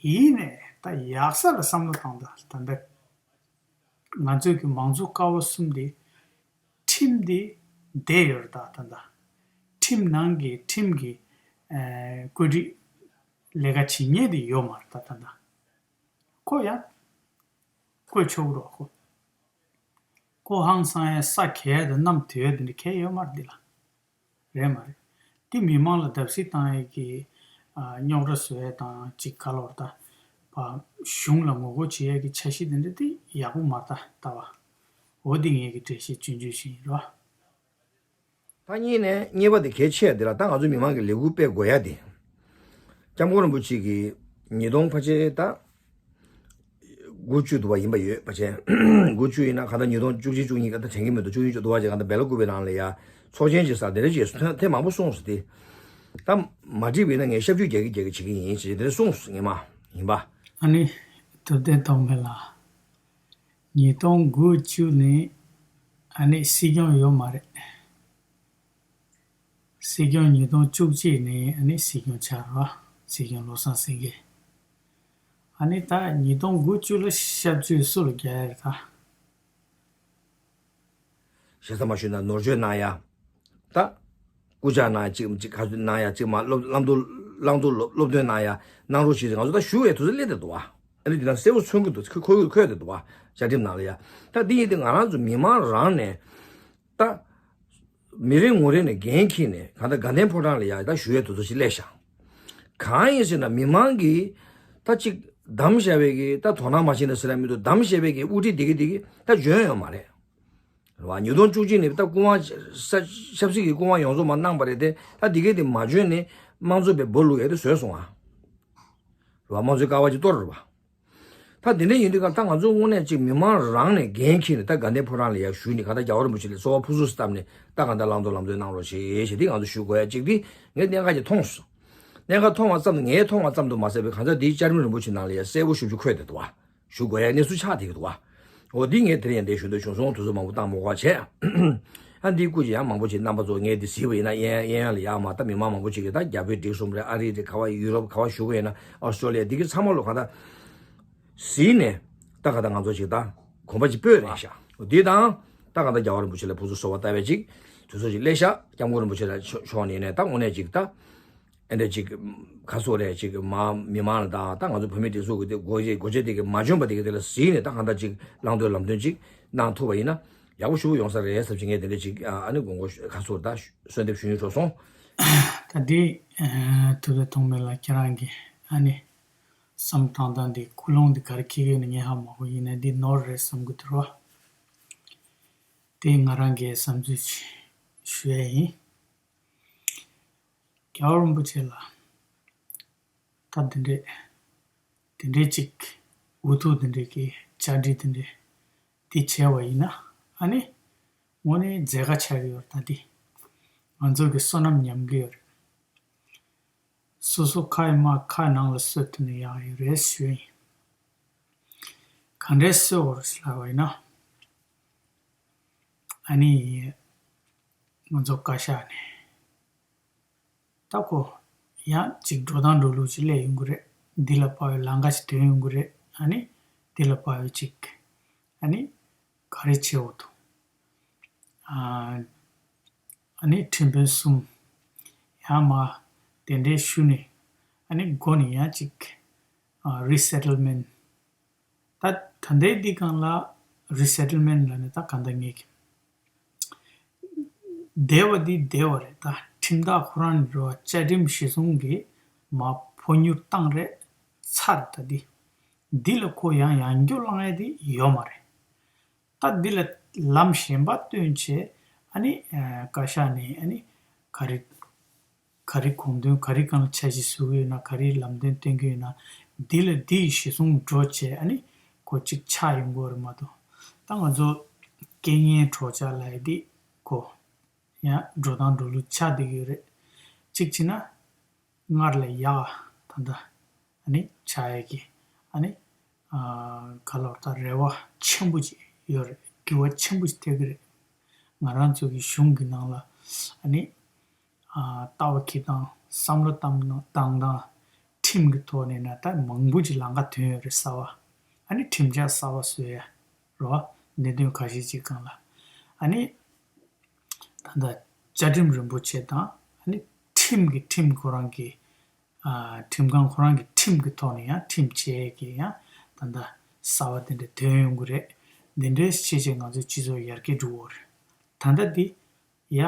ཡིན་ནས་ད་ཡག་ས་ལ་བསམ་བློ་བཏང་། ད་ད་ལྟ་ང་ཚོའི་གི་མང་གཙོ་ཀ་བ་གསུམ་དེ་ཁྲིམས་དེ་བསྡད་ཡོད་རེད། ད་ད་ད་ཁྲིམས་ནང་གི་ཁྲིམས་ཀྱི་ཨ་བཀོད་སྒྲིག་ལས་ཀ་བྱེད་མཁན་དེ་ཡོད་མ་རེད། ད་ད་ད་ཁོ་ཡང་བཀོད་ཆོག་རོགས་ཁོ། ཁོ་ཧང་སང་ཡ་ས་གས་དང་གནམ་དུས་དེ་འདྲ་གས་ཡོད་མ་རེད་འདི་ལ། རེད་མ་རེད། འདི་མི་མང་ལ་བརྡབ་གསིག་བཏང་ཡས་ཀྱི་ཨ་རྙོག་དྲ་བཟོ་ཡས་དང་གཅིག་ག་ལོར་ད། པ་གཞུང་ལ་ངོ་རྒོལ་བྱེད་ཡས་ཀྱི་འཆར་གཞི་དེ་འདྲ་དེ་ཡག་པོ་མ་རེད་ད་ལྟ་བ། འོ་འདི་ངེད་ཀྱི་འགྲེལ་བཤད་སྤྱོད་འཇུག་ཞིག་ཡིན་རོ། ད་གཉིས་ནས་གཉིས་པ་དེ་གལ་ཆེ་དེ་ལ་ད་ང་ཚོ་མི་མང་གི་ལས་འགུལ་སྤེལ་དགོས་ཡ་དེ། སྐྱབས་མགོན་རིན་པོ་ཆེ་གིས་ཉིས་སྟོང་ཕལ་ཆེར་ད་དགུ་བཅུ་དུ་བ་ཡིན་པ་ཡོད་པ་བྱས། དགུ་བཅུ་ཡིན་ན་ག་ད་ཉིས་སྟོང་བཅུ་གཅིག་བཅུ་གཉིས་ག་ད་དྲན་གྱི་མི་འདུག་བཅུ་གཉིས་བཅུ་དུ་བ་བྱས་ག་ད་སྦེལ་ཀོབ་པའི་ནང་ལ་ཡ་ཚོགས་ཆེན་ཅིག་ས་དེ་འདྲ་ཅིག་ཐེངས་མང་པོ་གསུངས་སོང་དེ། ད་མ་འགྲིག་པ་ཡིན་ན་ངས་ཞབས་ཞུ་རྒྱག་གི་རྒྱག་གི་བྱེད་ཀྱི་ཡིན་ཞེས་དེ་འདྲ་གསུངས་སོང་ངེས་མ་ཡིན་པ། ཨ་ནི་ཐུབ་བསྟན་ཐོགས་མེད་ལགས། ཉིས་སྟོང་དགུ་བཅུ་ནས་ཨ་ནི་སྲིད་སྐྱོང་ཡོད་མ་རེད། སྲིད་སྐྱོང་ཉིས་སྟོང་བཅུ་གཅིག་ནས་ཨ་ནི་སྲིད་སྐྱོང་ཆགས་རོགས། སྲིད་སྐྱོང་བློ་བཟང་སེང་གེ། ཨ་ནི་ད་ཉིས་སྟོང་དགུ་བཅུ་ལ་ཞབས་ཕྱི་སུ་ལ་རྒྱག་ཡ་རེད་ད། ཞེ་ས་མ་ཞུས་ན་ནོར་བཅོས་གནང་ཡ། ད། སྐུ་ཕྱག་གནང་ཡ་གཅིག་གཅིག་ག་ཚོད་གནང་ཡ་གཅིག་མ་སློབ་བླང་དོར་བླང་དོར་སློབ་སློབ་སྟོན་གནང་ཡ་གནང་རོགས་ཞེས་ང་ཚོ་ད་ཞུ་བའི་དུས་ཚོད་སླེབས་བསྡད་འདུག་བ། ཨ་ནི་དེ་དང་གསལ་པོ་མཚོན་གྱི་འདུག་ཁོ་ཁོ་ཁོས་བསྡད་འདུག་བ། བཅའ་ཁྲིམས་ནང་ལ་ཡ། ད་འདི་ཡིན་དུས་ང་རང་ཚོ་མི་མང་རང་ནས། ད། མི་རེ་ངོ་རེ་ནས་འགན་འཁྱེར་ནས་གང་ལྟར་དགའ་ལྡན་ཕོ་བྲང་ལ་ཡ་ད་ཞུ་ཡས་དུས་ཚོད་ཅིག་སླེབས་ཤག་གང་ཡིན་ཟེར་ན་མི་མང་གིས་ད་ཅིག་བདམས་བཞག་པའི་གི་ད་དོ་སྣང་མ་བྱས་ན་ཟེར་ཡ་མི་འདུག་བདམས་བཞག་པའི་གི་དབུ་ཁྲིད་དེ་གི་དེ་གི་ད་འཇོན་ཡོད་མ་རེད། རེད་བ། ཉིས་སྟོང་བཅུ་གཅིག་ནས་ད་སྐུ་དབང་ས་ཆབ་སྲིད་ཀྱི་སྐུ་དབང་ཡོངས་རྫོགས་མ་གནང་པ་རེད་དེ་ད་དེ་གི་དེ་མ་འཇོན་ནས་དམངས་གཙོ་པའི་སྦུག་ལུག་ཡ་དེ་བཟོས་སོང་ཨ། རེད་བ། དམངས་གཙོའི་ཀ་བ་ཅིག་གཏོར་རེད་བ། ད་དེ་འདྲ་ཡིན་དུས་ཀ་ད་ང་ཚོ་དངོས་གནས་ཅིག་མི་མང་རང་ནས་འགན་འཁྱེར་ནས་ད་དགའ་ལྡན་ཕོ་བྲང་ལ་ཡར་ཞུས་ནས་གང་ལྟར་རྒྱལ་བ་རིན་པོ་ཆེ་ལ་གསོལ་བ་ཕུར་ཚུགས་བཏབ་ནས་ད་གང་ལྟར་བླང་དོར་ལམ་སྟོན་གནང་རོགས་ཞེས་ཞེས་དེ་ང་ཚོ་ཞུ་དགོས་ཡ་གཅིག་དེ་ངས་གནད་འགག་ཅིག་མཐོང་སོང་། གནད་འགག་མཐོང་བ་ཙམ་དུ་ངས་མཐོང་བ་ཙམ་དུ་མ་ཟད་པའི་གང་ལྟར་དེའི་བཅའ་ཁྲིམས་རིན་པོ་ཆེ་ནང་ལ་ཡང་གསལ་པོ་ཞིབ་ཞིབ་འཁོད་བསྡད་འདུག་བ། ཞུ་དགོས་ཡ་གནས་ཚུལ་ཆགས་བསྡད་ཀྱི་འདུག་བ། འོ་འདི་ངས་དེ་རིང་ཡང་འདིར་ཞུ་འདོད་བྱུང་སོང་། དུས་ཚོད་མང་པོ་བཏང་མ་དགོས་པ་བྱས། ཨ་འདིའི་སྐོར་གྱི་ཡང་མང་པོ་ཅིག་རྣམ་པ་ཚོ་ངས་འདི་གཟིགས་པ་ཡིན་ན་གཡས་གཡོན་ལ་ཡར་མར་ད་མི་མང་མང་པོ་ཅིག་གིས་ད་རྒྱ་བོད་འབྲེལ་གསུམ་རེད། ཨ་རི་རེད། ག་བ་ཡུ་རོབ་ག་བ་བཞུགས་པ་ཡིན་ན་ཨོ་སི་ཀྲོ་ལི་ཡ་འདི་གི་ཚང་མ་ལོ་ག་ད་གཟིགས་ནས་ད་ག་ད་ང་ཚོ་ཅིག་ད་གོམ་པ་ཅིག་སྤོས་རེད་ཤག་འདི་དང་ད་ག་ད་རྒྱལ་བ་རིན་པོ་ཆེ་ལ་ཕུར་ཚུགས་གསོལ་བ་བཏབ་པའི་ཅིག་དུས་ཚོད་ཅིག་སླེབས་ཤག་སྐྱབས་མགོན་རིན་པོ་ཆེ་ལ་ཕྱོགས་ཕྱོགས་ནས་ནས་ད་དངོས་གནས་ཅིག་ད། ཨེ་འདྲ་ཅིག་ཁ་སོ་རེ་ཅིག་མ་མི་མང་ལ་དང་ད་ང་ཚོ་བོད་མི་སྒྲིག་འཛུགས་ཀྱི་དེ་སྒོ་འབྱེད་སྒོ་འབྱེད་དེ་གི་མ་འཇོན་པ་དེ་གི་དེ་ལ་གཟིགས་ནས་ད་གང་ལྟར་ཅིག་བླང་དོར་ལམ་སྟོན་ཅིག་གནང་ཐུབ་པ་ཡིན་ན་ཡག་པོ་ཞེ་པོ་ཡོང་ས་རེད་བསམ་གྱི་ངས་དེ་འདྲ་ཅིག་ཨ་ནི་དགོངས་སྐོར་ཁ་སོ་ད་གསོལ་འདེབས་ཞུ་སྙིང་བྲོ་སོང་། ད་འདི་ཐུབ་བསྟན་ཐོགས་མེད་ལགས་ཁྱེད་རང་གི་ཨ་ནི་བསམ་སྟངས་དང་འདི་ཀུན་སློང་འདི་ག་རེ་འཁྱེར་གི་ཡོད་ན་ངས་ཧ་མ་གོ། ཡིན་ན་འདི་ནོར་རེད་བསམ་གི་འདུག་རོ། དེ་ང་རང་གི་བསམ་ཚུལ་ཞུ་ཡ་ཡིན། རྒྱལ་བ་རིན་པོ་ཆེ་ལ་ད་དེ་འདྲས་དེ་འདྲས་ཅིག་འུ་ཐུག་དེ་འདྲས་ཀྱི་བཅར་འདྲི་དེ་འདྲས་འདི་བྱས་པ་ཡིན་ན་ཨ་ནི་དངོས་གནས་མཛད་དཀའ་ཆགས་ཀྱི་ཡོད་རེད། ད་འདི་ང་ཚོ་གི་བསོད་ནམས་ཉམས་ཀྱི་ཡོད་རེད། སོ་སོ་ཁ་ཡི་མ་ཁ་ནང་ལ་གསོད་ཐུབ་ན་ཡག་ཡོད་རེད་ཞུ་ཡིན། ག་འདྲས་གསོད་དགོས་རེད་ལབ་པ་ཡིན་ན་ཨ་ནི་ང་ཚོ་བཀའ་ཤག་ནས། ད་ཁོ་ཡང་ཅིག་འགྲོ་སྟངས་འགྲོ་ལུགས་ཅིག་སླེབས་ཡོང་གི་རེད། འདི་ལ་དཔག་པའི་ལམ་ཁ་ཅིག་ཐོན་ཡོང་གི་རེད། ཨ་ནི་འདི་ལ་དཔག་པའི་ཅིག་ཨ་ནི་ག་རེ་བྱེད་འོ་དོ། ཨ་ནི་ཁྲིམས་དཔོན་གསུམ་ཡང་མ་དེ་འདྲའི་ཞུ་ནས་ཨ་ནི་མགོ་ནས་ཡང་ཅིག་རི་སེ་ཊལ་མེན་ཊི། ད་ད་ལྟའི་འདི་སྒང་ལ་རི་སེ་ཊལ་མེན་ཊི་ལབ་ནས་ད་གང་ལྟར་ངེས་ཀྱི་བདེ་བ་འདི་བདེ་བ་རེད། ད་ཁྲིམས་བདག་ཁོ་རང་རེད་བ། བཅའ་ཁྲིམས་གཞི་བཟུང་གིས་མ་ཕོ་ཉུར་བཏང་རེད་ཚར། ད་འདི་འདི་ལ་ཁོ་ཡང་ཡང་རྒྱུ་བླང་ཡ་འདི་ཡོད་མ་རེད། ད་འདི་ལ་ལམ་གཞན་པ་སྟོན་བྱས་ཨ་ནི་བཀའ་ཤག་ནས་ཨ་ནི་ག་རེ། ག་རེ་དགོངས་དོན་ག་རེ་སྒང་ལ་འཆར་གཞི་བཟོ་གི་ཡོད་ན། ག་རེ་ལམ་སྟོན་སྟོན་གི་ཡོད་ན། འདི་ལ་འདི་ཡི་གཞི་བཟུང་འགྲོ་བྱས་ཨ་ནི་ཁོ་གཅིག་ཆགས་ཡོང་གི་ཡོད་རེད་མ་གཏོགས། ད་ང་ཚོ་རྐྱེན་ངན་གྲོགས་ཆགས་ལབ་ཡ་འདི་ཁོ་ཡང་འགྲོ་སྟངས་འགྲོ་ལུགས་ཆགས་བསྡད་ཀྱི་ཡོད་རེད། གཅིག་བྱས་ན་སྔར་ལས་ཡག་ད་ལྟ་ཨ་ནི་ཆགས་ཡ་གི་ཨ་ནི་ག་ལབ་ད་རེ་བ་ཆེན་པོ་ཅིག་ཡོད་རེད། འགྱུར་བ་ཆེན་པོ་ཅིག་ཐེབས་ཀྱི་རེད། ང་རང་ཚོ་གི་གཞུང་གི་ནང་ལ་ཨ་ནི། ལྟ་བ་འཁྱེར་སྟངས་བསམ་བློ་བཏང་སྟངས་དང་ཁྲིམས་ཀྱི་ཐོག་ནས་ན་ད་མང་པོ་ཅིག་ལམ་ཁ་ཐོན་ཡོད་རེད་གསར་བ། ཨ་ནི་ཁྲིམས་འཆར་གསར་བ་བཟོ་ཡ་རོ། གནད་དོན་ཁ་ཤས་ཅིག་སྒང་ལ་ཨ་ནི་ད་ལྟ་བཅའ་ཁྲིམས་རིན་པོ་ཆེ་དང་ཨ་ནི་ཁྲིམས་ཀྱི་ཁྲིམས་ཁོ་རང་གི་ཁྲིམས་ཁང་ཁོ་རང་གི་ཁྲིམས་ཀྱི་ཐོག་ནས་ཡང་ཁྲིམས་བཅད་ཀྱི་ཡང་ད་ལྟ་གསར་བ་དེ་འདྲ་ཐོན་ཡོང་གི་རེད། འདི་འདྲའི་བྱས་བྱས་ང་ཚོའི་སྤྱི་ཚོགས་ཡར་རྒྱས་འགྲོ་གི་རེད། ད་ལྟ་འདི་ཡ།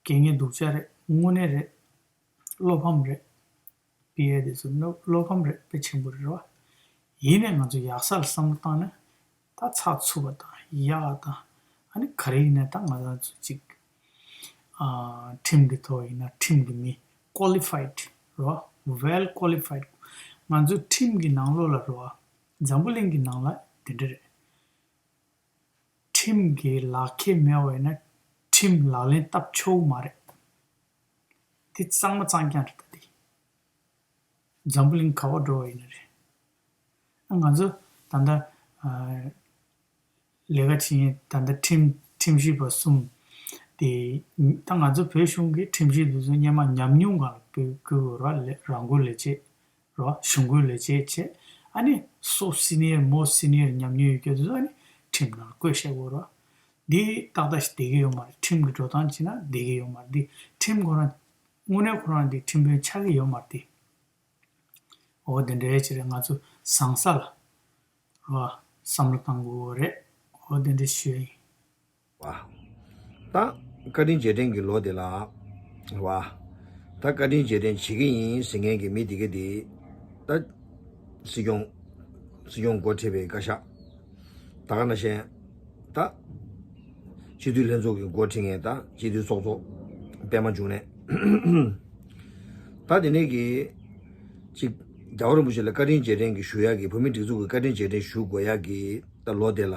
རྐྱེན་ངན་སྡུག་ཅག་རེད། དངོས་གནས་རེད། བློ་ཕམ་རེད། པི་ཨེ་དེ་ཚོ་ནོ་བློ་ཕམ་རེད། དཔེ་ཆེན་པོ་རེད་བ། ཡིན་ནའི་ང་ཚོ་ཡག་ས་ལ་བསམ་བློ་བཏང་ན་ད་ཚགས་ཚུད་པ་དང་ཡག་དང་ཨ་ནི་ག་རེ་ཡིན་ན་ད་ང་རང་ཚོ་གཅིག་ཨ་ཁྲིམས་ཀྱི་ཐོག་ཡིན་ན་ཁྲིམས་ཀྱི་མི་qualified་རོ། Well qualified། ང་ཚོ་ཁྲིམས་ཀྱི་ནང་ལོགས་ལ་རོ། འཛམ་བུ་གླིང་གི་ནང་ལ་དེ་འདྲ་རེད། ཁྲིམས་ཀྱི་ལག་ཁྱེར་མེད་པ་ཡིན་ན་ཁྲིམས་ལག་ལེན་བསྟར་ཆོག་གི་མ་རེད། འདི་གཙང་མ་གཙང་རྐྱང་རེད་ད་འདི། འཛམ་བུ་གླིང་ག་པར་འགྲོ་བ་ཡིན་ན་རེད། ང་ཚོ་ད་ལྟ་ཨ་ལས་ཀ་བྱེད་མཁན་ད་ལྟ་ཁྲིམས་ཁྲིམས་ཞིབ་པ་གསུམ་དེ་ད་ང་ཚོ་བོད་གཞུང་གི་ཁྲིམས་ཞིབ་དེ་ཚོ་སྔོན་མ་ཉམས་མྱོང་སྒང་ལ་བཀོལ་བཀོལ་དགོས་ར། ལས་རང་འགུལ་ལས་བྱེད་རོ། གཞུང་འགུལ་ལས་བྱེད་བྱེད། ཨ་ནི་so senior most senior ཉམས་མྱོང་ཡོད་རྒྱུ་དེ་ཚོ་ཨ་ནི་ཁྲིམས་ནང་བཀོད་བཞག་དགོས་རོ། འདི་ཏག་ཏག་ཞིག་བསྡད་ཀྱི་ཡོད་མ་རེད། ཁྲིམས་ཀྱི་འགྲོ་སྟངས་བྱས་ན་བསྡད་ཀྱི་ཡོད་མ་རེད། འདི་ཁྲིམས་ཁོ་རང་དངོས་གནས་ཁོ་རང་འདི་ཁྲིམས་དཔོན་ཆགས་ཀྱི་ཡོད་མ་རེད་འདི། འོ་དེ་འདྲའི་ཕྱིར་ང་ཚོ་བཟང་ས་ལ་རོ་བསམ་བློ་བཏང་དགོས་རེད། འོ་དེ་འདྲ་ཞུ་ཡ་ཡིན། བ། ད་བཀའ་དྲིན་རྗེས་དྲན་གྱི་ལོ་དེ་ལ་བ། ད་བཀའ་དྲིན་རྗེས་དྲན་བྱེད་ཀྱི་ཡིན་ཟེར་མཁན་གྱི་མི་དེ་ག་དེ་ད་སྲིད་སྐྱོང་སྲིད་སྐྱོང་འགོ་ཁྲིད་པའི་བཀའ་ཤག་ད་ག་ནང་བཞིན་ད་སྤྱི་འཐུས་ལྷན་ཚོགས་ཀྱི་འགོ་ཁྲིད་མཁན་ད་སྤྱི་འཐུས་ཚོགས་གཙོ་པད་མ་འབྱུང་གནས། ད་དེ་ནས་ཀྱི་ཅིག་རྒྱལ་བ་རིན་པོ་ཆེ་ལ་བཀའ་དྲིན་རྗེས་དྲན་གྱི་ཞུ་ཡག་གི་བོད་མིའི་སྒྲིག་འཛུགས་ཀྱི་བཀའ་དྲིན་རྗེས་དྲན་ཞུ་དགོས་ཡག་གི་ད་ལོ་དེ་ལ།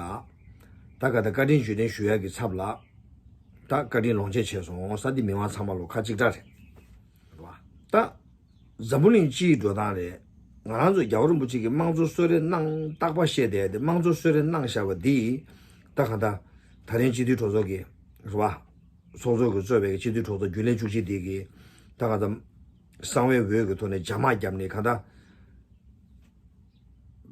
ད་ག་ད་བཀའ་དྲིན་རྗེས་དྲན་ཞུ་ཡག་གི་ཚབ་ལ། ད་བཀའ་དྲིན་ལོངས་སྤྱོད་བྱས་སོང་ས་འདི་མི་མང་ཚང་མ་ལོ་ཁ་གཅིག་གྲགས་རེད། རེད་བ། ད་འཛམ་བུ་གླིང་སྤྱིའི་འགྲོ་སྟངས་རེད། ང་རང་ཚོ་རྒྱལ་བ་རིན་པོ་ཆེ་གིས་དམངས་གཙོ་གསོལ་རས་གནང་རྟག་པ་བཤད་བསྡད་དེ་དམངས་གཙོ་གསོལ་རས་གནང་བཞག་པ་འདི། ད་ག་ད་ད་རིང་སྤྱི་འཐུས་གྲོས་ཚོགས་ཀྱི་རེད་བ། ཚོགས་གཙོ་གིས་གཙོས་པའི་སྤྱི་འཐུས་གྲོས་ཚོགས་རྒྱུན་ལས་བཅུ་གཅིག་དེ་གིས་ད་ག་ད་གསང་བའི་འོས་ཀྱི་ཐོག་ནས་རྒྱ་དམག་བརྒྱབ་ནས་ག་ད།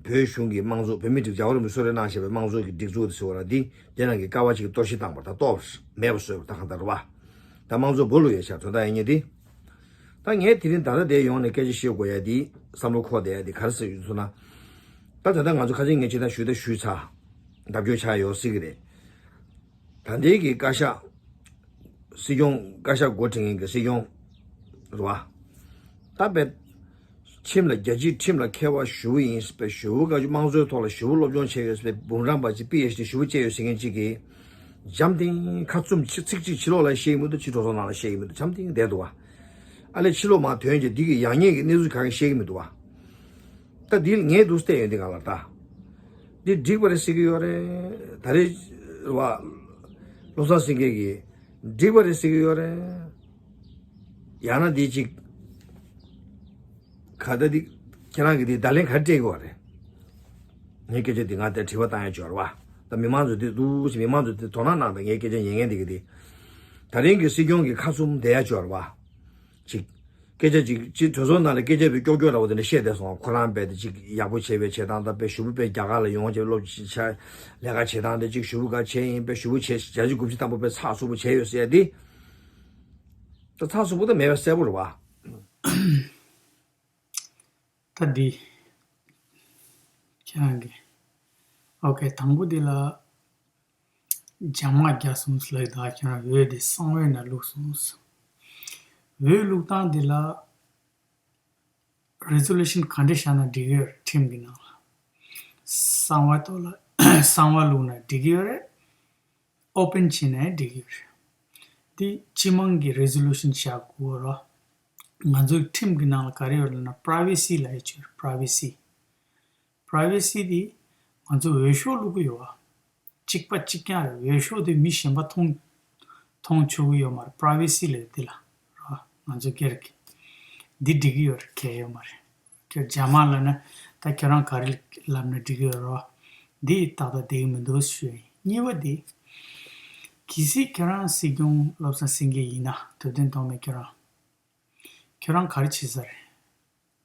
བོད་གཞུང་གི་དམངས་གཙོ་བོད་མིའི་སྒྲིག་རྒྱལ་བ་རིན་པོ་ཆེས་གསོལ་རས་གནང་བཞག་པའི་དམངས་གཙོ་གི་སྒྲིག་འཛུགས་དེ་ཟེར་བ་ལ་འདི་དེ་ནང་གི་ཀ་བ་གཅིག་གི་གཏོར་བཤིག་བཏང་བ་དང་གཏོར་བ་མེད་པ་བཟོས་པ་ད་གང་ལྟར་བ། ད་དམངས་གཙོ་བོད་ལུགས་ཡོད་ཤག་དོན་དག་ཡིན་ཉེ་འདི། ད་ངས་དེ་རིང་ད་ལྟ་དེ་ཡོང་ནས་སྐད་ཆ་བཤད་དགོས་ཡ་འདི་བསམ་བློ་འཁོར་བསྡད་ཡ་འདི་ག་རེ་ཟེར་ཡོད་ཟེར་ན། ད་ད་ལྟ་ང་ཚོ་ཁ་ཆེ་ངས་ཇི་ལྟར་ཞུས་ད་ཞུས་ཚར། ལྡབ་སྐྱོར་ཆགས་ཡོད་སྲིད་གི་རེད། ད་ལྟའི་གི་བཀའ་ཤག་སྲིད་སྐྱོང་བཀའ་ཤག་འགོ་ཁྲིད་མཁན་གྱི་སྲིད་སྐྱོང་རེད་བ། ད་དཔེ་ཁྲིམས་ལ་རྒྱལ་སྤྱིའི་ཁྲིམས་ལ་མཁས་པ་ཞེ་པོ་ཡིན་པའི་ཞེ་པོ་བཀའ་དམངས་གཙོའི་ཐོག་ལ་ཞེ་པོ་སློབ་སྦྱོང་བྱས་ཡོད་པའི་འབུམ་རམས་པ་ཅིག་པི་ཨེཆ་ཌི་ཞེ་པོ་བྱས་ཡོད་ཟེར་མཁན་ཅིག་གིས་འཇམ་ཐིང་ཁ་བཙུམ་ཕྱི་ཚིག་གཅིག་ཕྱི་ལོགས་ལ་བཤད་ཀྱི་མི་འདུག་ཕྱི་གྲོས་ཚོགས་ནང་ལ་བཤད་ཀྱི་མི་འདུག་འཇམ་ཐིང་བསྡད་འདུག་བ། ཨ་ལས་ཕྱི་ལོགས་མར་ཐོན་རྗེས་འདི་གི་ཡག་ཉེས་ཀྱི་གནས་ཚུལ་གང་ཡང་བཤད་ཀྱི་མི་འདུག་བ། ད་འདི་ངས་འདུག་བལྟས་ཡོང་དུས་གང་ལ་ད། འདི་འགྲིག་པ་རེད་ཟེར་གྱི་ཡོད་རེད། ད་རེས་རེད་བ། བློ་བཟང་སེང་གེ་གིས་འགྲིག་པ་རེད་ཟེར་གྱི་ཡོད་རེད། ཡང་ན་འདི་ཅིག་ག་ད་འདི་ཁྱེད་རང་གིས་འདི་བརྡ་ལན་ག་རེ་སྤྲད་ཀྱི་ཡོད་རེད། ངའི་སྐད་ཆ་འདི་ང་དེ་དྲི་བ་བཏང་ཡ་ཅིག་ཡོད་རེད་བ། ད་མི་མང་ཚོ་འདི་འདུག་སེ་མི་མང་ཚོ་འདི་དོ་སྣང་གནང་དང་ངའི་སྐད་ཆ་ཉན་མཁན་འདི་གི་འདི། ད་རིང་གི་སྲིད་སྐྱོང་གི་ཁ་བཙུམ་བསྡད་ཡ་ཅིག་ཡོད་རེད་བ། ཅིག་སྐད་ཆ་ཅིག་ཅིག་གྲོས་ཚོགས་ནང་ལ་སྐད་ཆ་དཔེ་ཀྱོག་ཀྱོག་འདྲ་བོ་དེ་འདྲ་བཤད་བསྡད་སོང་། ཁོ་རང་དཔེ་དེ་ཅིག་ཡག་པོ་བྱས་པའི་བྱེད་སྟངས་དང་དཔེ་ཞུ་བོ་དཔེ་རྒྱ་གར་ལ་ཡོང་བྱས་སློབ་ཆ་ལས་ཀ་བྱེད་སྟངས་དེ་ཅིག་ཞུ་བོ་ག་བྱས་ཡིན་དཔེ་ཞུ་བོ་བྱས་བརྒྱ་ཆ་དགུ་བཅུ་ཐམ་པ་དཔེ་ཚགས་ཚུད་པོ་བྱས་ཡོད་ཟེར་ཡ་དེ། ད་ཚགས་ཚུད་པོ་ད་མེད་པ་གསལ་པོ་རེད་བ། ད་འདི་ཁྱེད་རང་གི་ཨོ་ཁེ་དང་པོ་འདི་ལ། རྒྱ་དམག་རྒྱག་སོང་ལབ་ད་ཁྱེད་རང་འོས་དེ་གསང་བའི་ནང་བླུགས་སོང་། འོས་བླུགས་སྟངས་དེ་ལ་རེ་ཛོ་ལུ་ཤན་ག་འདྲ་བཞག་ན་འགྲིག་ཡོད་རེད། ཁྲིམས་ཀྱི་ནང་ལ་གསང་བ་ཐོག་ལ་གསང་བ་བླུགས་ན་འགྲིག་ཡོད་རེད། ཨོ་པན་བྱས་ན་ཡང་འགྲིག་ཡོད་རེད། དེ་སྤྱི་དམངས་ཀྱི་རེ་ཛོ་ལུ་ཤན་བཞག་དགོས་རོ། ང་ཚོའི་ཁྲིམས་ཀྱི་ནང་ལ་ག་རེ་ཡོད་ལབ་ན་པྲ་བེ་སི་ལབ་ཡ་ཅིག་ཡོད་རེད། པྲ་བེ་སི། པྲ་བེ་སི་དེ་ང་ཚོ་འོས་ཤོག་བླུག་གི་ཡོད་བ། གཅིག་པ་གཅིག་རྐྱང་རེད། འོས་ཤོག་དེ་མི་གཞན་པ་མཐོང་མཐོང་ཆོག་གི་ཡོད་མ་རེད། པྲ་བེ་སི་ལབ་དེ་ལ་ར་ང་ཚོ་སྒེར་གྱི་འདི་འགྲིག་གི་ཡོད་རེད། གལ་ཡོད་མ་རེད། ཁྱོད་རྒྱ་དམག་ལབ་ན་ད་ཁྱོད་རང་ག་རེ་ལབ་ན་འགྲིག་གི་ཡོད་རེད་བ། འདི་ཏག་ཏག་བསྡད་ཀྱི་མི་འདུག་ཞུ་ཡིན། གཉིས་པ་དེ་གལ་སྲིད་ཁྱོད་རང་སྲིད་སྐྱོང་བློ་བཟང་སེང་གེ་ཡིན་ན་ཐུབ་བསྟན་ཐོགས་མེད་ཁྱོད་རང་ཁྱོད་རང་ག་རེ་བྱེད་ས་རེད།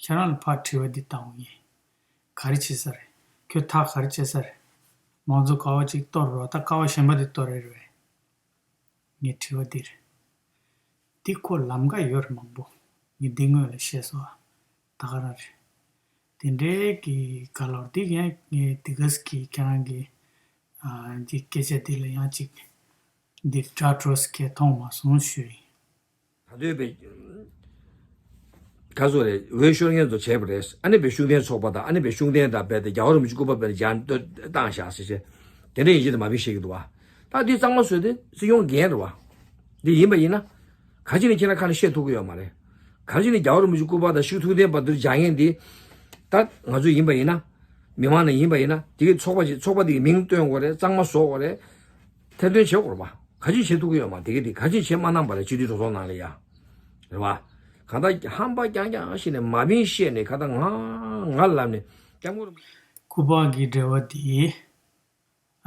ཁྱེད་རང་ལ་ཕར་དྲི་བ་འདི་བཏང་བ་ཡིན། ག་རེ་བྱེད་ས་རེད། ཁྱོད་ཐག་ག་རེ་བཅད་ས་རེད། མང་གཙོ་ཀ་བ་གཅིག་གཏོར་རོགས། ད་ཀ་བ་གཞན་པ་འདི་གཏོར་རེད་རེད་བས། ངའི་དྲི་བ་འདི་རེད། འདི་ཁོ་ལམ་ཁ་ཡོད་རེད་མང་པོ། ངས་འདི་སྔོན་ལ་བཤད་སོང་ཨ། ད་ག་རང་རེད། དེ་འདྲའི་གི་ག་ལོར་འདི་ཡང་ངས་འདི་ག་ས་གི་ཁྱེད་རང་གི་ཨ་འདི་སྐད་ཆ་འདི་ལ་ཡང་ཅིག་འདི་དྲ་གྲོགས་སྐད་མཐོང་མ་སོང་ཞུ་ཡིན། ད་ལྟོས་པའི་ད་ ག་ཚོད་རེད། འོས་ཤོར་མཁན་ཚོ་བྱས་པ་རེད། ཨ་ནི་བས་ཤུགས་ལྡན་ཚོགས་པ་དང་ཨ་ནི་བས་ཤུགས་ལྡན་དང་བས་དེ་རྒྱལ་བ་རིན་པོ་ཆེ་སྐུ་པར་བས་ནས་སྦྱང་བཏང་བཞག་ཟེར་བྱས། དེ་འདྲ་ཡིན་གཅིག་དང་མ་བིན་བཤད་ཀྱི་འདུག་བ། ད་འདི་གཙང་མ་བཟོས་ཏེ་སྲིད་སྐྱོང་འགན་རེད་བ། འདི་ཡིན་པ་ཡིན་ན། གང་ཅི་ནས་ཁྱེད་རང་ཁ་ནས་བཤད་ཐུབ་ཀྱི་ཡོད་མ་རེད། གང་ཅི་ནས་རྒྱལ་བ་རིན་པོ་ཆེ་སྐུ་པར་དང་ཤུགས་ཐུགས་ལྡན་པ་འདིར་སྦྱང་མཁན་འདི། ད་ང་ཚོ་ཡིན་པ་ཡིན་ན། མི་མང་ནས་ཡིན་པ་ཡིན་ན་དེ་གི་ཚོགས་པ་ཅིག་ཚོགས་པ་དེ་གི་མིང་བཏོན་དགོས་རེད། གཙང་མ་བཟོ་དགོས་རེད། ཐེར་འདོན་བྱེད་དགོས་རེད་བ། ག་ཅི་བྱེད་ཐུབ་ཀྱི་ཡོད་མ་དེ་གི་དེ་ག་ཅི་བྱེད་མ་གནང་བ་རེད། སྤྱི་འཐུས་གྲོས་ཚོགས་ནང་ལ་ཡ། རེད་བ། གང་ལྟར་ཧམ་པ་རྐྱང་རྐྱང་བྱས་ནས་མ་བིན་བཤད་ནས་ག་ད་ང་ང་ལབ་ནས་སྐྱབས་མགོན་རིན་པོ་ཆེ། སྐུ་པར་གྱི་འབྲེལ་བ་དེ།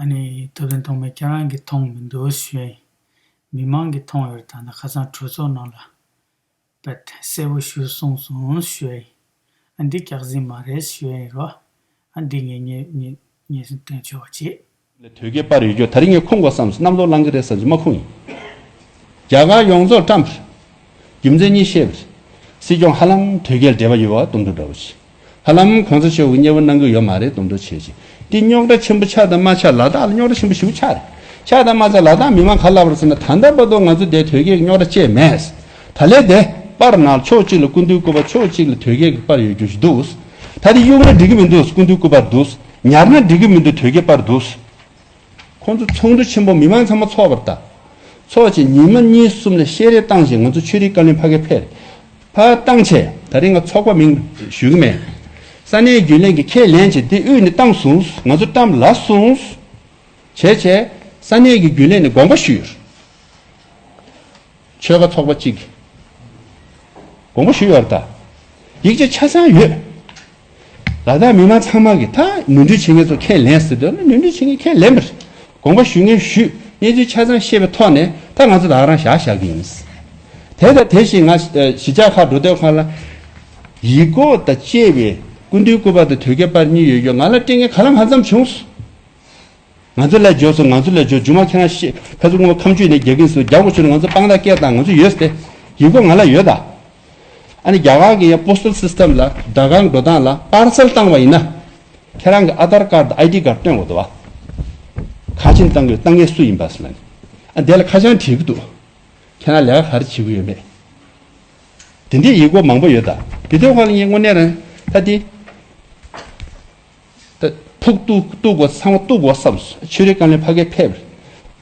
ཨ་ནི་ཐུབ་བསྟན་ཐོགས་མེད་ཁྱེད་རང་གིས་མཐོང་མི་འདུག་ཞུ་ཡ་ཡིན། མི་མང་གིས་མཐོང་ཡོད་རེད། ད་ནི་ཁ་སང་གྲོས་ཚོགས་ནང་ལ་བེད་གསལ་པོ་ཞུས་སོང་གསུངས་སོང་ཞུ་ཡ་ཡིན། ཨ་འདི་སྐྱག་རྫུན་མ་རེད་ཞུ་ཡ་ཡིན་རོ། ཨ་འདི་ངས་ངས་ངས་ངས་སྟོན་ཆོག་པ་བྱེད། ལ་དོལ་རྒྱལ་པར་ཡོད་རྒྱུ་ད་རིང་ངས་ཁུངས་དགོས་བསམ་སོང་། གནམ་ལོ་ལང་གི་རེད་བསམ་སོང་། མ་ཁུངས་ཡིན། རྒྱ་གར་ཡོངས་རྫོགས་བཀྲམ་པ་རེད། རྒྱུ་མཚན་གཉིས་བཤད་པ་རེད། སྲིད་སྐྱོང་ཧ་ལམ་དོལ་རྒྱལ་འབྲེལ་བ་ཡོད་པ་གཏོང་འདུག་འདྲ་བོ་ཞིག་ཧ་ལམ་གོང་ས་མཆོག་གི་མཉེས་པོ་གནང་གི་ཡོད་མ་རེད་གཏོང་འདུག་བྱས་ཅིག་འདི་རྙོག་དྲ་ཆེན་པོ་ཆགས་དང་མ་ཆགས། ལ་དྭགས་ལ་རྙོག་དྲ་ཆེན་པོ་ཞེ་པོ་ཆགས་རེད། ཆགས་དང་མ་ཆགས། ལ་དྭགས་མི་མང་ག་ལབ་རེད་ཟེར་ན། ད་ལྟ་བར་དུ་ང་ཚོ་དེ་དོལ་རྒྱལ་གྱི་རྙོག་དྲ་བཅས་མེད། ད་ལས་དེ་པར་ནང་ཕྱོགས་གཅིག་ལ་སྐུ་མདུན་སྐུ་པར་ཕྱོགས་གཅིག་ལ་དོལ་རྒྱལ་གྱི་པར་ཡོད་རྒྱུ་ཞིག་འདུག་ད་དེ་གཡུག་ན་འགྲིག་གི་མི་འདུག་སྐུ་མདུན་སྐུ་པར་འདུག་ཉར་ན་འགྲིག་གི་མི་འདུག་དོལ་རྒྱལ་པར་འདུག་ཁོང་ཚོ་ཚོགས་འདུ་ཆེན་པོ་མི་མང་ཚང་མ་ཚོགས་པར་ལྟ། ཚོགས་བྱས་ཉི་མ་གཉིས་གསུམ་ལ་བཤད་རེས་བཏང་བྱས། ང་ཚོ་ཆོས་རིག་བཀའ་བློན་ཕ་གིར་ཕེབས་རེད། ཕར་བཏང་བྱས་ད་རིང་ང་ཚོགས་པ་མིང་ཞུ་གི་མེད། ས་གནས་རྒྱུན་ལས་ཀྱིས་ཁས་ལེན་བྱས་འདི་དབུས་ནས་བཏང་སོང་། ང་ཚོ་བཀྲམ་ལ་སོང་། བྱས་བྱས་ས་གནས་ཀྱི་རྒྱུན་ལས་ནས་དགོངས་པ་ཞུས། ཆོལ་ཁ་ཚོགས་པ་གཅིག་གིས་དགོངས་པ་ཞུས་ཡོད་རེད་ད། ཡིག་ཆ་ཆ་ཚང་ཡོད། ལ་དྭགས་མི་མང་ཚང་མ་གིས་ད་ནོར་འཁྲུལ་བྱེད་མཁན་ཚོ་ཁས་ལེན་ཟེར་དུས་ནོར་འཁྲུལ་བྱེད་མཁན་ཁས་ལེན་པ་རེད། དགོངས་པ་ཞུ་མཁན་ཞུས། གནས་ཚུལ་ཆ་ཚང་ཤེས་པའི་ཐོག་ནས་ད་ང་ཚོ་ད་ག་རང་བཞག་བཞག་གི་ཡིན། དེ་དང་དེ་བཞིན་ང་གཞིས་ཆགས་ཁག་འགྲོ་དུས་ཁག་ལ་ཡིག་སྐོགས་དང་བཅས་པའི་སྐུ་མདུན་སྐུ་པར་དང་དོལ་རྒྱལ་པར་གཉིས་ཡོད་རྒྱུ་ང་ལ་སྤྲད་མཁན་ག་ལ་མ་ཙམ་བྱུང་སོང་། ང་ཚོ་ལ་འབྱོར་སོང་། ང་ཚོ་ལ་འབྱོར། རྒྱུ་མ་ཁྱེད་རང་ཤེས། ཁ་སང་སྔོན་མ་ཁ་མཆུ་ནས་རྒྱག་གིན་སོང་། རྒྱག་དགོས་བྱུང་ན་ང་ཚོ་དཔང་རྟགས་སྐད་བཏང་། ང་ཚོ་ཡོད་ཟེར། ཡིག་སྐོགས་ང་ལ་ཡོད་ད། ཨ་ནི་རྒྱ་གར་གྱི་ཡང་པོ་སི་ཊལ་སི་སི་ཊེམ་ལ་སྦྲག་སྒང་འགྲོ་སྟངས་ལ་པར་སལ་བཏང་བ་ཡིན་ན། ཁྱེད་རང་གི་ཨ་དར་ཀར་དང་ཨའི་ཌི་ཀར་སྟོན་དགོས་འདུག་བ། ག་ཅིན་བཏང་གི་བཏང་མཁན་སུ་ཡིན་པ་ཟེར་ལ་ནི། ཨ་དེ་ལ་ཁ་བྱང་བྲིས་ཀྱི་འདུག་ཁྱེད་རང་ལས་ཀ་ག་རེ་བྱེད་ཀྱི་ཡོད་མེད། དེ་འདྲའི་ཡིག་སྐོགས་མང་པོ་ཡོད་ད། དེ་དོན་ཁ་ལ་ངས་དངོས་གནས་རང་ད་དེ། ད་ཕུགས་གཏུག་གཏུག་དགོས། ཚང་མ་གཏུག་དགོས་བསམ་སོང་། ཆོས་རིག་བཀའ་བློན་ཕ་གིར་ཕེབས།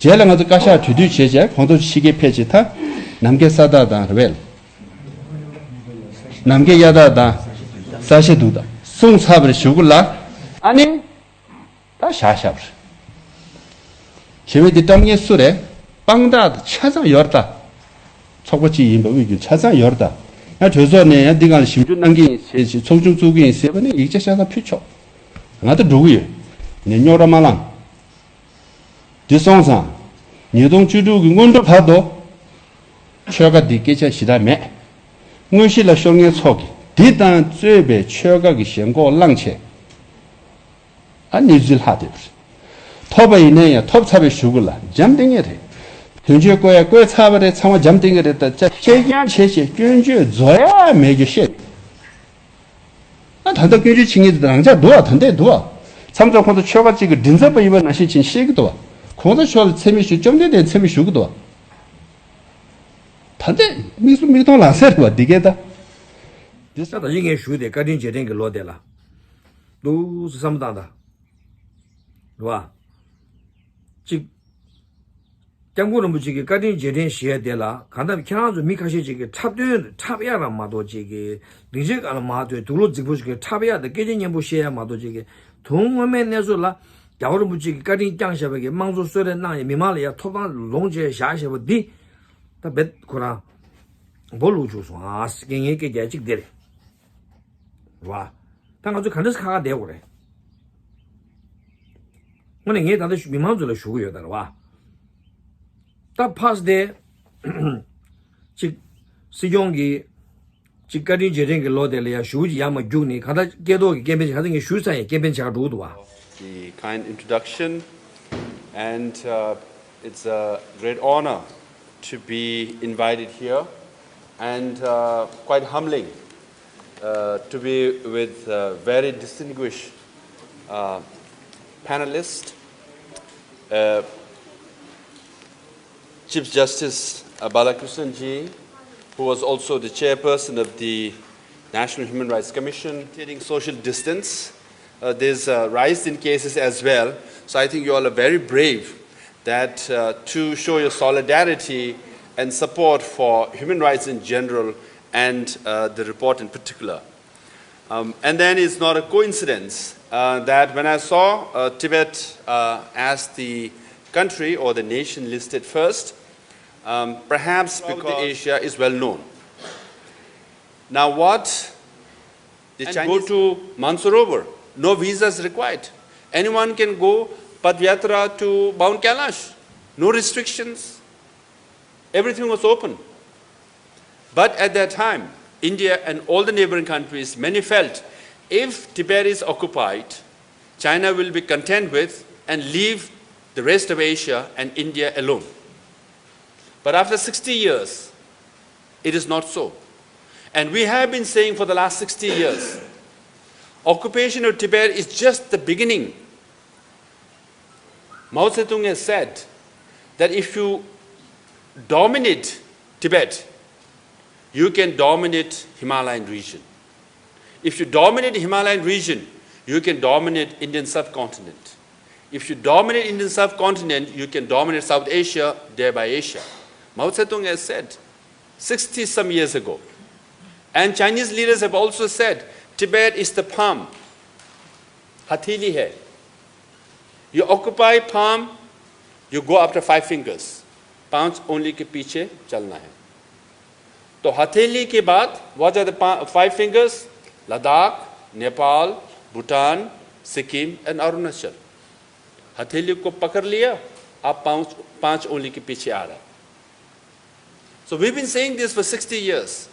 རྗེས་ལ་ང་ཚོ་བཀའ་ཤག་གྲོས་བསྡུར་བྱས་བྱས་གོང་ས་མཆོག་ཕྱི་རྒྱལ་ཕེབས་བྱས། ད་ནམ་མཁའི་ས་བདག་དང་རེད་པས། ནམ་མཁའི་གཡའ་དག་དང་ས་གཞི་རྡུལ་དག་གསུངས་ཚར་བ་རེད། གཞུག་གུ་ལ་ཨ་ནི་ད་བཞག་བཞག་པ་རེད། ཞེ་བའི་འདི་བཀྲམ་མཁན་སུ་རེད། དཔང་རྟགས་ཆ་ཚང་ཡོད་རེད་ད། ཚོགས་པ་གཅིག་ཡིན་པ་དབུས་རྒྱུན་ཆ་ཚང་ཡོད་རེད་ད། ཡང་གྲོས་ཚོགས་ནས་ཡང་འདི་སྒང་ལ་ཞིབ་འཇུག་གནང་གི་ཡིན་ཟེར་བྱས། ཚོགས་ཆུང་བཙུགས་ཀྱི་ཡིན་ཟེར་བ་ནི་ཡིག་ཆ་ཆ་ཚང་ཕུལ་ཆོག་ང་ད་འགྲོ་གི་ཡོད། ནས་རྙོག་དྲ་མ་ལངས། འདི་སོང་ཙང་། ཉིས་སྟོང་བཅུ་དྲུག་གི་སྔོན་འགྲོ་བར་དུ། ཆོལ་ཁ་འདི་སྐད་ཆ་ཞེ་དྲག་མེད། དངོས་གཞི་ལ་ཤོར་མཁན་ཚོ་གིས་འདི་དང་རྩོད་པའི་ཆོལ་ཁ་གི་ཞེན་ཁོག་བསླངས་བྱས། ཨ་གནས་ཚུལ་ལྷག་བསྡད་པ་རེད། ཐོབ་པ་ཡིན་ན་ཡང་ཐོབ་ཚར་བའི་གཞུག་གུ་ལ་འཇམ་ཐིང་ངེ་རེད། དོན་གཅོད་བསྐོ་ཡ་བསྐོས་ཚར་བ་རེད། ཚང་མ་འཇམ་ཐིང་ངེ་རེད། ད་ཆ་བཤད་རྐྱང་བྱས་བྱས་སྐྱོན་བརྗོད་རྫོགས་ཡ་མེད་རྒྱུ་བཤད། ཨ་ད་ལྟ་སྐྱོན་བརྗོད་བྱེད་མཁན་དེ་རང་ཅག་འདུག་བ། ད་ལྟའི་འདུག་བ། མཚམས་མཚམས་ཁོང་ཚོ་ཆོལ་ཁ་གཅིག་གི་མགྲིན་ཚབ་པ་ཡིན་པ་ནང་བཞིན་བྱས་བཤད་ཀྱི་འདུག་བ། གོང་ས་མཆོག་ལ་མཚན་སྨད་ཞུ། བཅོམ་ལྡན་འདས་མཚན་སྨད་ཞུ་གི་འདུག་བ། ད་ལྟའི་མིག་ཟུར་མིག་མཐོང་ལག་ཟིན་རེད་བ། འདི་གས་ད། འདི་ས་ད་ཡིན་ངས་ཞུ་དེ་བཀའ་དྲིན་རྗེས་དྲན་གྱི་ལོ་དེ་ལ། འདུག་སེ་བསམ་བཏང་ད། རེད་བ། གཅིག་སྐྱབས་མགོན་རིན་པོ་ཆེ་གི་བཀའ་དྲིན་རྗེས་དྲན་ཞེས་དེ་ལ་གང་ལྟར་ཁྱེད་རང་ཚོ་མི་ཁ་ཤས་ཅིག་གིས་འཁྲབ་སྟོན་འཁྲབ་ཡ་རང་མ་གཏོགས། ཅིག་གི་སྡིངས་ཆའི་སྒང་ལ་མར་ཐོན་དུག་ལོག་རྫིག་པོ་ཞིག་གིས་འཁྲབ་ཡ་དང་སྐད་ཆ་སྙན་པོ་བཤད་ཡ་མ་གཏོགས། ཅིག་གི་དོན་དངོས་མའི་གནས་ཚུལ་ལ་རྒྱལ་བ་རིན་པོ་ཆེ་གི་བཀའ་དྲིན་བསྐྱངས་བཞག་པའི་གི་དམངས་གཙོ་གསོལ་རས་གནང་ཡ། མི་མང་ལ་ཡ་ཐོབ་ཐང་ལོངས་སྤྱོད་བཞག་བཞག་པ་འདི་ད་རྦད་ཁོ་རང་སྦོ་ལུག་བཅུག་སོང་ཨ། སྐད་ངན་སྐད་རྒྱག་གཅིག་དེ་རེད། རེད་བ། ད་ང་ཚོ་ག་འདྲ་སེ་ཁ་ཁ་བསྡད་དགོས་རེད། དངོས་གནས་ངས་ད་ལྟ་ཞུ་མི་མང་ཚོ་ལ་ཞུ་གི་ཡོད་ད། རེད་བ། ད་ཕར་དེ་གཅིག་སྲིད་སྐྱོང་གིས་གཅིག་བཀའ་དྲིན་རྗེས་དྲན་གྱི་ལོ་དེ་ལ་ཡ་ཞུ་གི་ཡར་མར་རྒྱུགས་ནས། གང་ལྟར་སྐྱེས་ཐོག་གི་སྐད་འཕེན་བྱས། གང་ལྟར་ངས་ཞུས་ཚར་ཡིན། སྐད་འཕེན་བྱས་འགྲོ་གི་འདུག་བ། The kind introduction, and, uh, it's a great honor to be invited here, and, uh, quite humbling, uh, to be with, uh, very distinguished, uh, panelists, uh, Chief Justice, uh, Balakrishnan ji, who was also the chairperson of the National Human Rights Commission, maintaining social distance. Uh, there's a rise in cases as well. So I think you all are very brave that uh, to show your solidarity and support for human rights in general and uh, the report in particular. Um, and then it's not a coincidence uh, that when I saw uh, Tibet uh, as the country or the nation listed first, um, perhaps because Asia is well known. Now, what the and Chinese go to Mansarovar, no visas required. Anyone can go Padyatra to Mount Kailash, no restrictions. Everything was open. But at that time, India and all the neighboring countries, many felt if Tibet is occupied, China will be content with and leave the rest of Asia and India alone. But after sixty years, it is not so. And we have been saying for the last sixty years, occupation of Tibet is just the beginning. Mao Zedong has said that if you dominate Tibet, you can dominate Himalayan region. If you dominate Himalayan region, you can dominate Indian subcontinent. If you dominate Indian subcontinent, you can dominate South Asia, thereby Asia. Mao Zedong has said sixty some years ago. And Chinese leaders have also said Tibet is the palm. हथेली है. You occupy palm, you go after five fingers. पांच उंगली के पीछे चलना है. तो हथेली के बाद, what are the pa- five fingers? Ladakh, नेपाल, भूटान, सिक्किम and अरुणाचल. हथेली को पकड़ लिया, आप पांच पांच उंगली के पीछे आ रहा है. So we've been saying this for sixty years.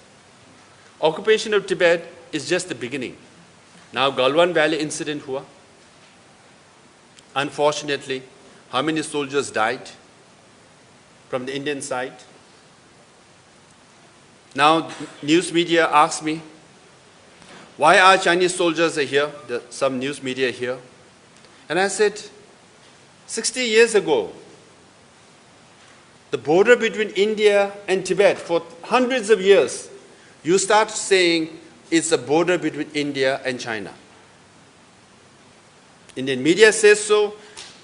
Occupation of Tibet is just the beginning. Now Galwan Valley incident हुआ. Unfortunately, how many soldiers died from the Indian side? Now, news media asked me, why are Chinese soldiers here? The, some news media here. And I said, sixty years ago, the border between India and Tibet for hundreds of years, you start saying it's a border between India and China. Indian media says so,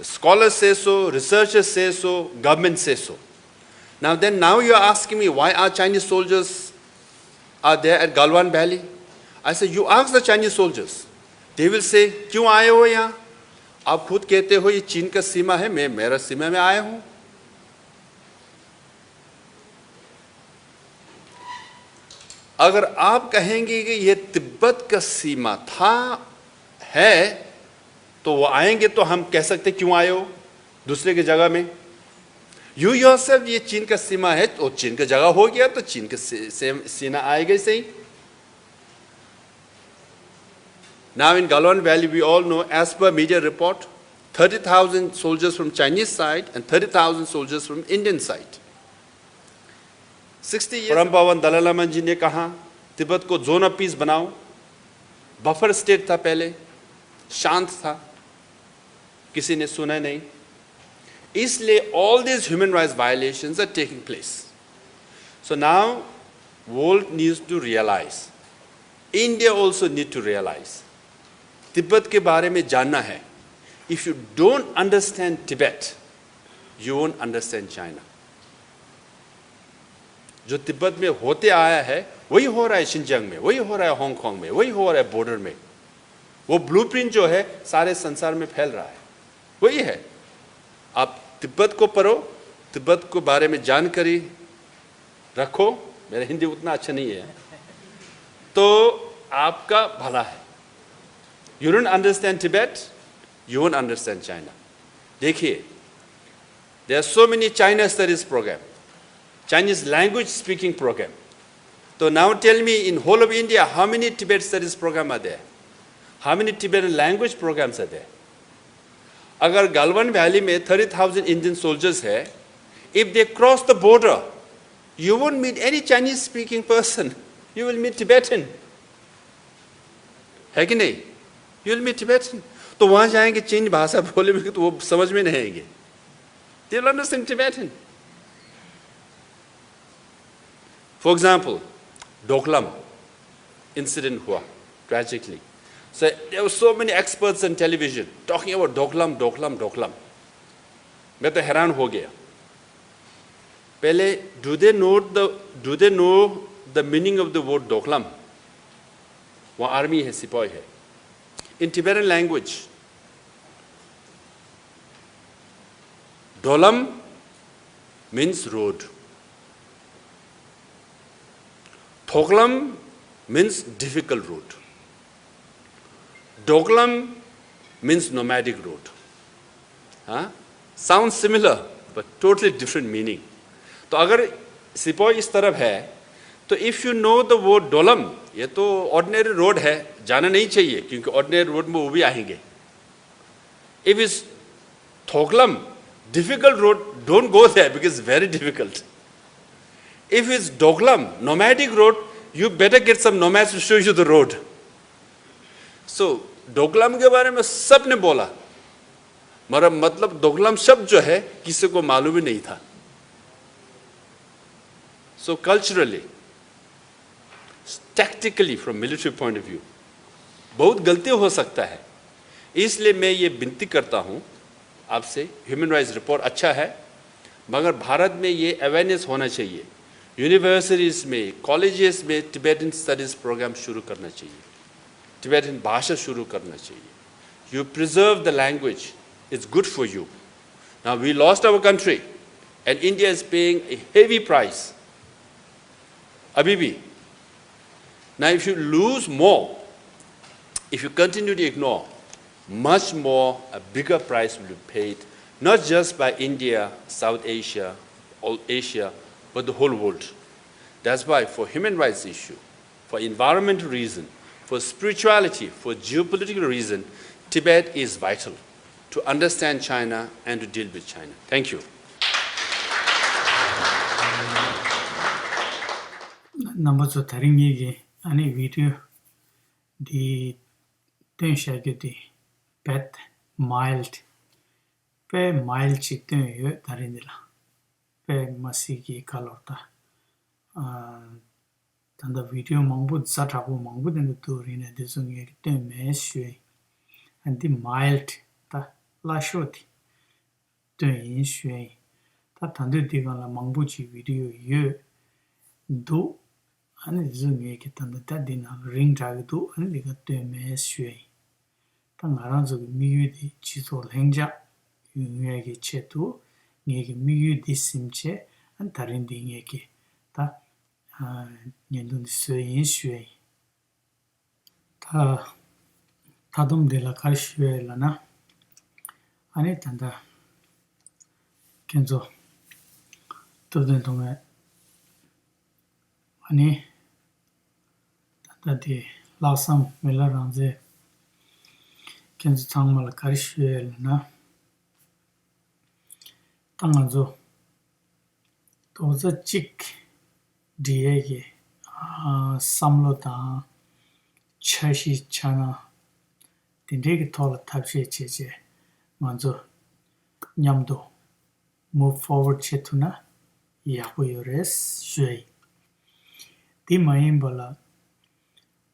scholars say so, researchers say so, government says so. Now then, now you are asking me why are Chinese soldiers are there at Galwan Valley? I said, you ask the Chinese soldiers. They will say, क्यों आए हो यहाँ? आप खुद कहते हो ये चीन का सीमा है, मैं मेरा सीमा में आया हूँ. अगर आप कहेंगे कि ये तिब्बत का सीमा था, है, तो वो आएंगे तो हम कह सकते क्यों आए हो दूसरे की जगह में. You yourself, ये चीन का सीमा है, तो चीन का जगह हो गया तो चीन का से, से, सीना आएगा ही सही. Now in Galwan Valley, we all know, as per media report, thirty thousand soldiers from Chinese side and thirty thousand soldiers from Indian side. Sixty years परम पावन दलाई लामा जी ने कहा, तिब्बत को जोन ऑफ पीस बनाओ. बफर स्टेट था पहले, शांत था, किसी ने सुना नहीं. इसलिए all these human rights violations are taking place. So now, world needs to realize, India also need to realize, Tibet के बारे में जानना है. If you don't understand Tibet, you won't understand China. जो तिब्बत में होते आया है, वही हो रहा है शिनजियांग में, वही हो रहा है हांगकांग में, वही हो रहा है बॉर्डर में. वो ब्लूप्रिंट जो है, सारे संसार में फैल रहा है, वही है. आप तिब्बत को पढ़ो, तिब्बत के बारे में जानकारी रखो. मेरा हिंदी उतना अच्छा नहीं है, तो आपका भला है. You don't understand Tibet, you won't understand China. देखिए, there are so many China studies program, Chinese language speaking program. So now tell me, in whole of India, how many Tibet studies program are there? How many Tibetan language programs are there? अगर गालवान वैली में thirty thousand Indian soldiers है, if they cross the border, you won't meet any Chinese speaking person. You will meet Tibetan. है कि नहीं? You will meet Tibetan. तो वहां जाएंगे, चीनी भाषा बोलेंगे तो वो समझ में नहीं आएंगे. They will understand Tibetan. For example, Doklam. incident हुआ, tragically. So there were so many experts on television talking about Doklam, Doklam, Doklam. मैं तो हैरान हो गया। पहले, do they know the, do they know the meaning of the word Doklam? वो आर्मी है, सिपाही है। In Tibetan language, Dolam means road. Thoklam means difficult road. Doklam means nomadic road. हाँ? Sounds similar, but totally different meaning. तो अगर सिपाही इस तरफ है, तो if you know the word Dolam, ये तो ऑर्डिनरी रोड है, जाना नहीं चाहिए, क्योंकि ऑर्डिनरी रोड में वो भी आएंगे। If it's Thoklam, difficult road, don't go there because it's very difficult. If it's Doklam, nomadic road, you better get some nomads to show you the road. So, Doklam के बारे में सबने बोला, मगर मतलब Doklam शब्द जो है, किसी को मालूम ही नहीं था। So, culturally, tactically, from military point of view, बहुत गलती हो सकता है। इसलिए मैं ये विनती करता हूँ आपसे, ह्यूमन राइट्स रिपोर्ट अच्छा है, मगर भारत में ये अवेयरनेस होना चाहिए। यूनिवर्सिटीज में, कॉलेजेस में टिबेटन स्टडीज प्रोग्राम शुरू करना चाहिए, टिबेटन भाषा शुरू करना चाहिए। You preserve the language, it's good for you. Now we lost our country and India is paying a heavy price. अभी भी। Now, if you lose more, if you continue to ignore, much more, a bigger price will be paid, not just by India, South Asia, all Asia, but the whole world. That's why, for human rights issue, for environmental reason, for spirituality, for geopolitical reason, Tibet is vital to understand China and to deal with China. Thank you. རྣམ་པ་ཚོ། ད་རིང་ངེད་ཀྱིས་ཨ་ནི་བི་ཌི་ཡོ་འདི་སྟོན་བཞག་རྒྱུ་དེ་དཔེ་མའིལ་ཌི། དཔེ་མའིལ་ཌི་ཅིག་སྟོན་ཡོད། ད་རིང་འདི་ལ་དཔེ་མ་སྲིད་ཀྱི་ག་ལོར་ད། ཨ། ད་ལྟ་བི་ཌི་ཡོ་མང་པོ་ཛ་དྲག་པོ་མང་པོ་དེ་འདྲ་འདུག་རིང་ནས་དེ་ཚོ་ངས་ཀྱིས་སྟོན་མེད་ཞུ་ཡ་ཡིན། ཨ་འདི་མའིལ་ཌི་ད་སླ་ཤོས་དེ་སྟོན་ཡིན་ཞུ་ཡ་ཡིན། ད་ད་འདོད་འདི་སྒང་ལ་མང་པོ་ཅིག་བི་ཌི་ཡོ་ཡོད་འདུག་ཨ་ནི་དེ་ཚོ་ངས་ཀྱིས་ད་ལྟ་ད་འདི་ནང་རིང་དྲགས་ཀྱི་འདུག་ཨ་ནི་འདི་ག་སྟོན་མེད་ཞུ་ཡ་ཡིན། ད་ང་རང་ཚོ་གི་དམིགས་ཡུལ་དེ་སྤྱི་ཚོགས་ལྷིང་འཇགས་ཡོང་ཡ་གི་ཆེད་དུ་ངས་ཀྱིས་དམིགས་ཡུལ་འདི་ཟིན་བྱས་ཨ་ནི་ད་རིང་འདི་ངས་ཀྱིས་ད། ཨ། བརྙན་ཐུང་འདི་བཟོས་ཡིན་ཞུ་ཡ་ཡིན། ད་མཐའ་སྡོམ་འདི་ལ་ག་རེ་ཞུ་ཡ་ཡིན་ལབ་ན། ཨ་ནི་ད་ལྟ་ཁྱེད་ཚོ་སྟོབས་ལྡན་ཐོག་མའི་ཨ་ནི་ད་ལྟ་དེ་ལྷག་བསམ་མི་ལ་རང་བཙན། ཁྱེད་ཚོ་ཚང་མ་ལ་ག་རེ་ཞུ་ཡ་ཡིན་ལབ་ན། ད་ང་ཚོ་རྡོག་རྩ་གཅིག་སྒྲིལ་ཡས་ཀྱི་ཨ་བསམ་བློ་དང་འཆར་གཞི་འཆར་སྣང་དེ་འདྲའི་གི་ཐོག་ལ་ཐབས་ཤེས་བྱས་བྱས་ང་ཚོ་མཉམ་དུ་move forward བྱེད་ཐུབ་ན་ཡག་པོ་ཡོད་རེད་ཞུ་ཡ་ཡིན། དེ་མ་ཡིན་པ་ལ་ད་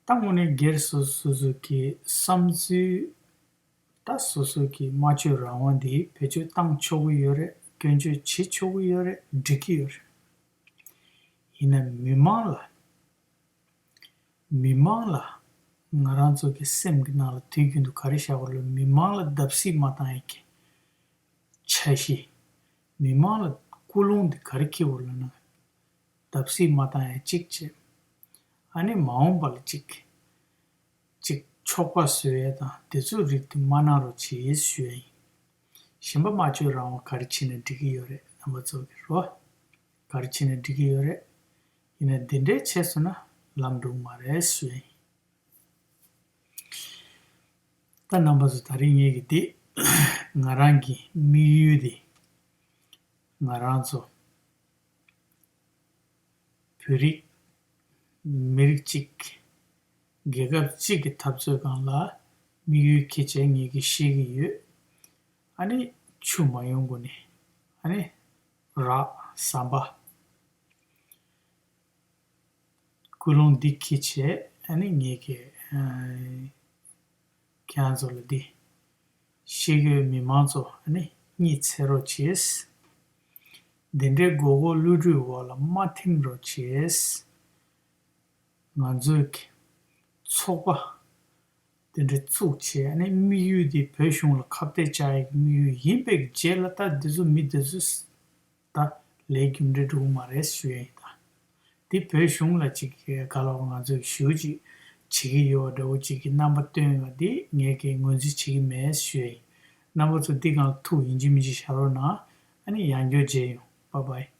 དངོས་གནས་སྒེར་སོ་སོ་སོ་གི་བསམ་ཚུལ། ད་སོ་སོ་གི་སྨྲ་བརྗོད་རང་དབང་འདི་བེད་སྤྱོད་བཏང་ཆོག་གི་ཡོད་རེད། སྐྱོན་བརྗོད་བྱེད་ཆོག་གི་ཡོད་རེད། འགྲིག་གི་ཡོད་རེད། ཡིན་ན་མི་མང་ལ་མི་མང་ལ་ང་རང་ཚོ་གི་སེམས་ཀྱི་ནང་ལ་དུས་རྒྱུན་དུ་ག་རེ་བཞག་པ་ལ་མི་མང་ལ་བརྡབ་གསིག་མ་བཏང་ཡས་ཀྱི་འཆར་གཞི། མི་མང་ལ་ཀུན་སློང་འདི་ག་རེ་འཁྱེར་བ་ལ་ན་བརྡབ་གསིག་མ་བཏང་ཡས་གཅིག་བྱས། ཨ་ནི་མ་འོངས་པ་ལ་གཅིག་ཅིག་ཆོག་པ་བཟོ་ཡས་དང་དེ་ཚོའི་རིགས་དེ་མ་གནང་རོགས་བྱེད་ཞུ་ཡ་ཡིན། གཞན་པ་སྨྲ་བརྗོད་རང་དབང་ག་རེ་བྱས་ན་འགྲིག་གི་ཡོད་རེད། རྣམ་པ་ཚོ་གི་རོ། ག་རེ་བྱས་ན་འགྲིག་གི་ཡོད་རེད། ཡིན་ན་འདི་འདྲའི་བྱས་སོང་ན་ལམ་འགྲོ་གི་མ་རེད་ཞུ་ཡ་ཡིན། ད་རྣམ་པ་ཚོ་ད་རིང་ངེད་ཀྱི་འདི་ང་རང་གི་དམིགས་ཡུལ་འདི་ང་རང་ཚོ་བོད་རིགས་མི་རིགས་གཅིག་རྒྱལ་ཁབ་གཅིག་གི་འཐབ་རྩོད་སྒང་ལ་དམིགས་ཡུལ་འཁྱེར་བྱས་ངེད་ཀྱིས་བཤད་ཀྱི་ཡོད། ཨ་ནི་ཆུ་མ་ཡོང་གོང་ནས་ཨ་ནི་རགས་ཟམ་པ་ཀུན་སློང་འདི་འཁྱེར་བྱས་ ཨ་ནི་ངེད་ཀྱི་ཨ་ཁྱེད་རང་ཚོ་ལ་འདི་ཤེས་ཡོན་མི་མང་ཚོ་ཨ་ནི་གཉིད་སད་རོགས་བྱེད། འདི་འདྲའི་མགོ་སྐོར་གློད་གྲོལ་འོག་ལ་མ་ཐིམ་རོགས་བྱེད། ང་ཚོའི་གི་ཚོགས་པ་དེ་འདྲ་བཙུགས་བྱས་ཨ་ནི་དམིགས་ཡུལ་དེ་བོད་གཞུང་ལ་ཁ་གཏད་བཅག་ཡག་གི་དམིགས་ཡུལ་ཡིན་པའི་རྗེས་ལ་ད་འདི་ཚོ་མི་འདི་ཚོས་ད་ལས་རྒྱུ་འབྲས་འགྲོ་གི་མ་རེད་ཞུ་ཡ་ཡིན། ད་འདི་བོད་གཞུང་ལ་ཅིག་ག་ལ་བ་ང་ཚོས་ཞུ་ཅིག་བྱེད་ཀྱི་ཡོད་འདྲ་བོ་ཅིག་གི་རྣམ་པ་སྟོན་ཡ་འདི་ངས་ཀྱི་ངོས་འཛིན་བྱེད་ཀྱི་མེད་ཞུ་ཡ་ཡིན། རྣམ་པ་ཚོ་འདི་གང་ལ་ཐུག་ཡིན་གཅིག་མིན་གཅིག་བཞག་རོགས་གནང་། ཨ་ནི་ཡང་བསྐྱར་མཇལ་ཡོང་། Bye bye.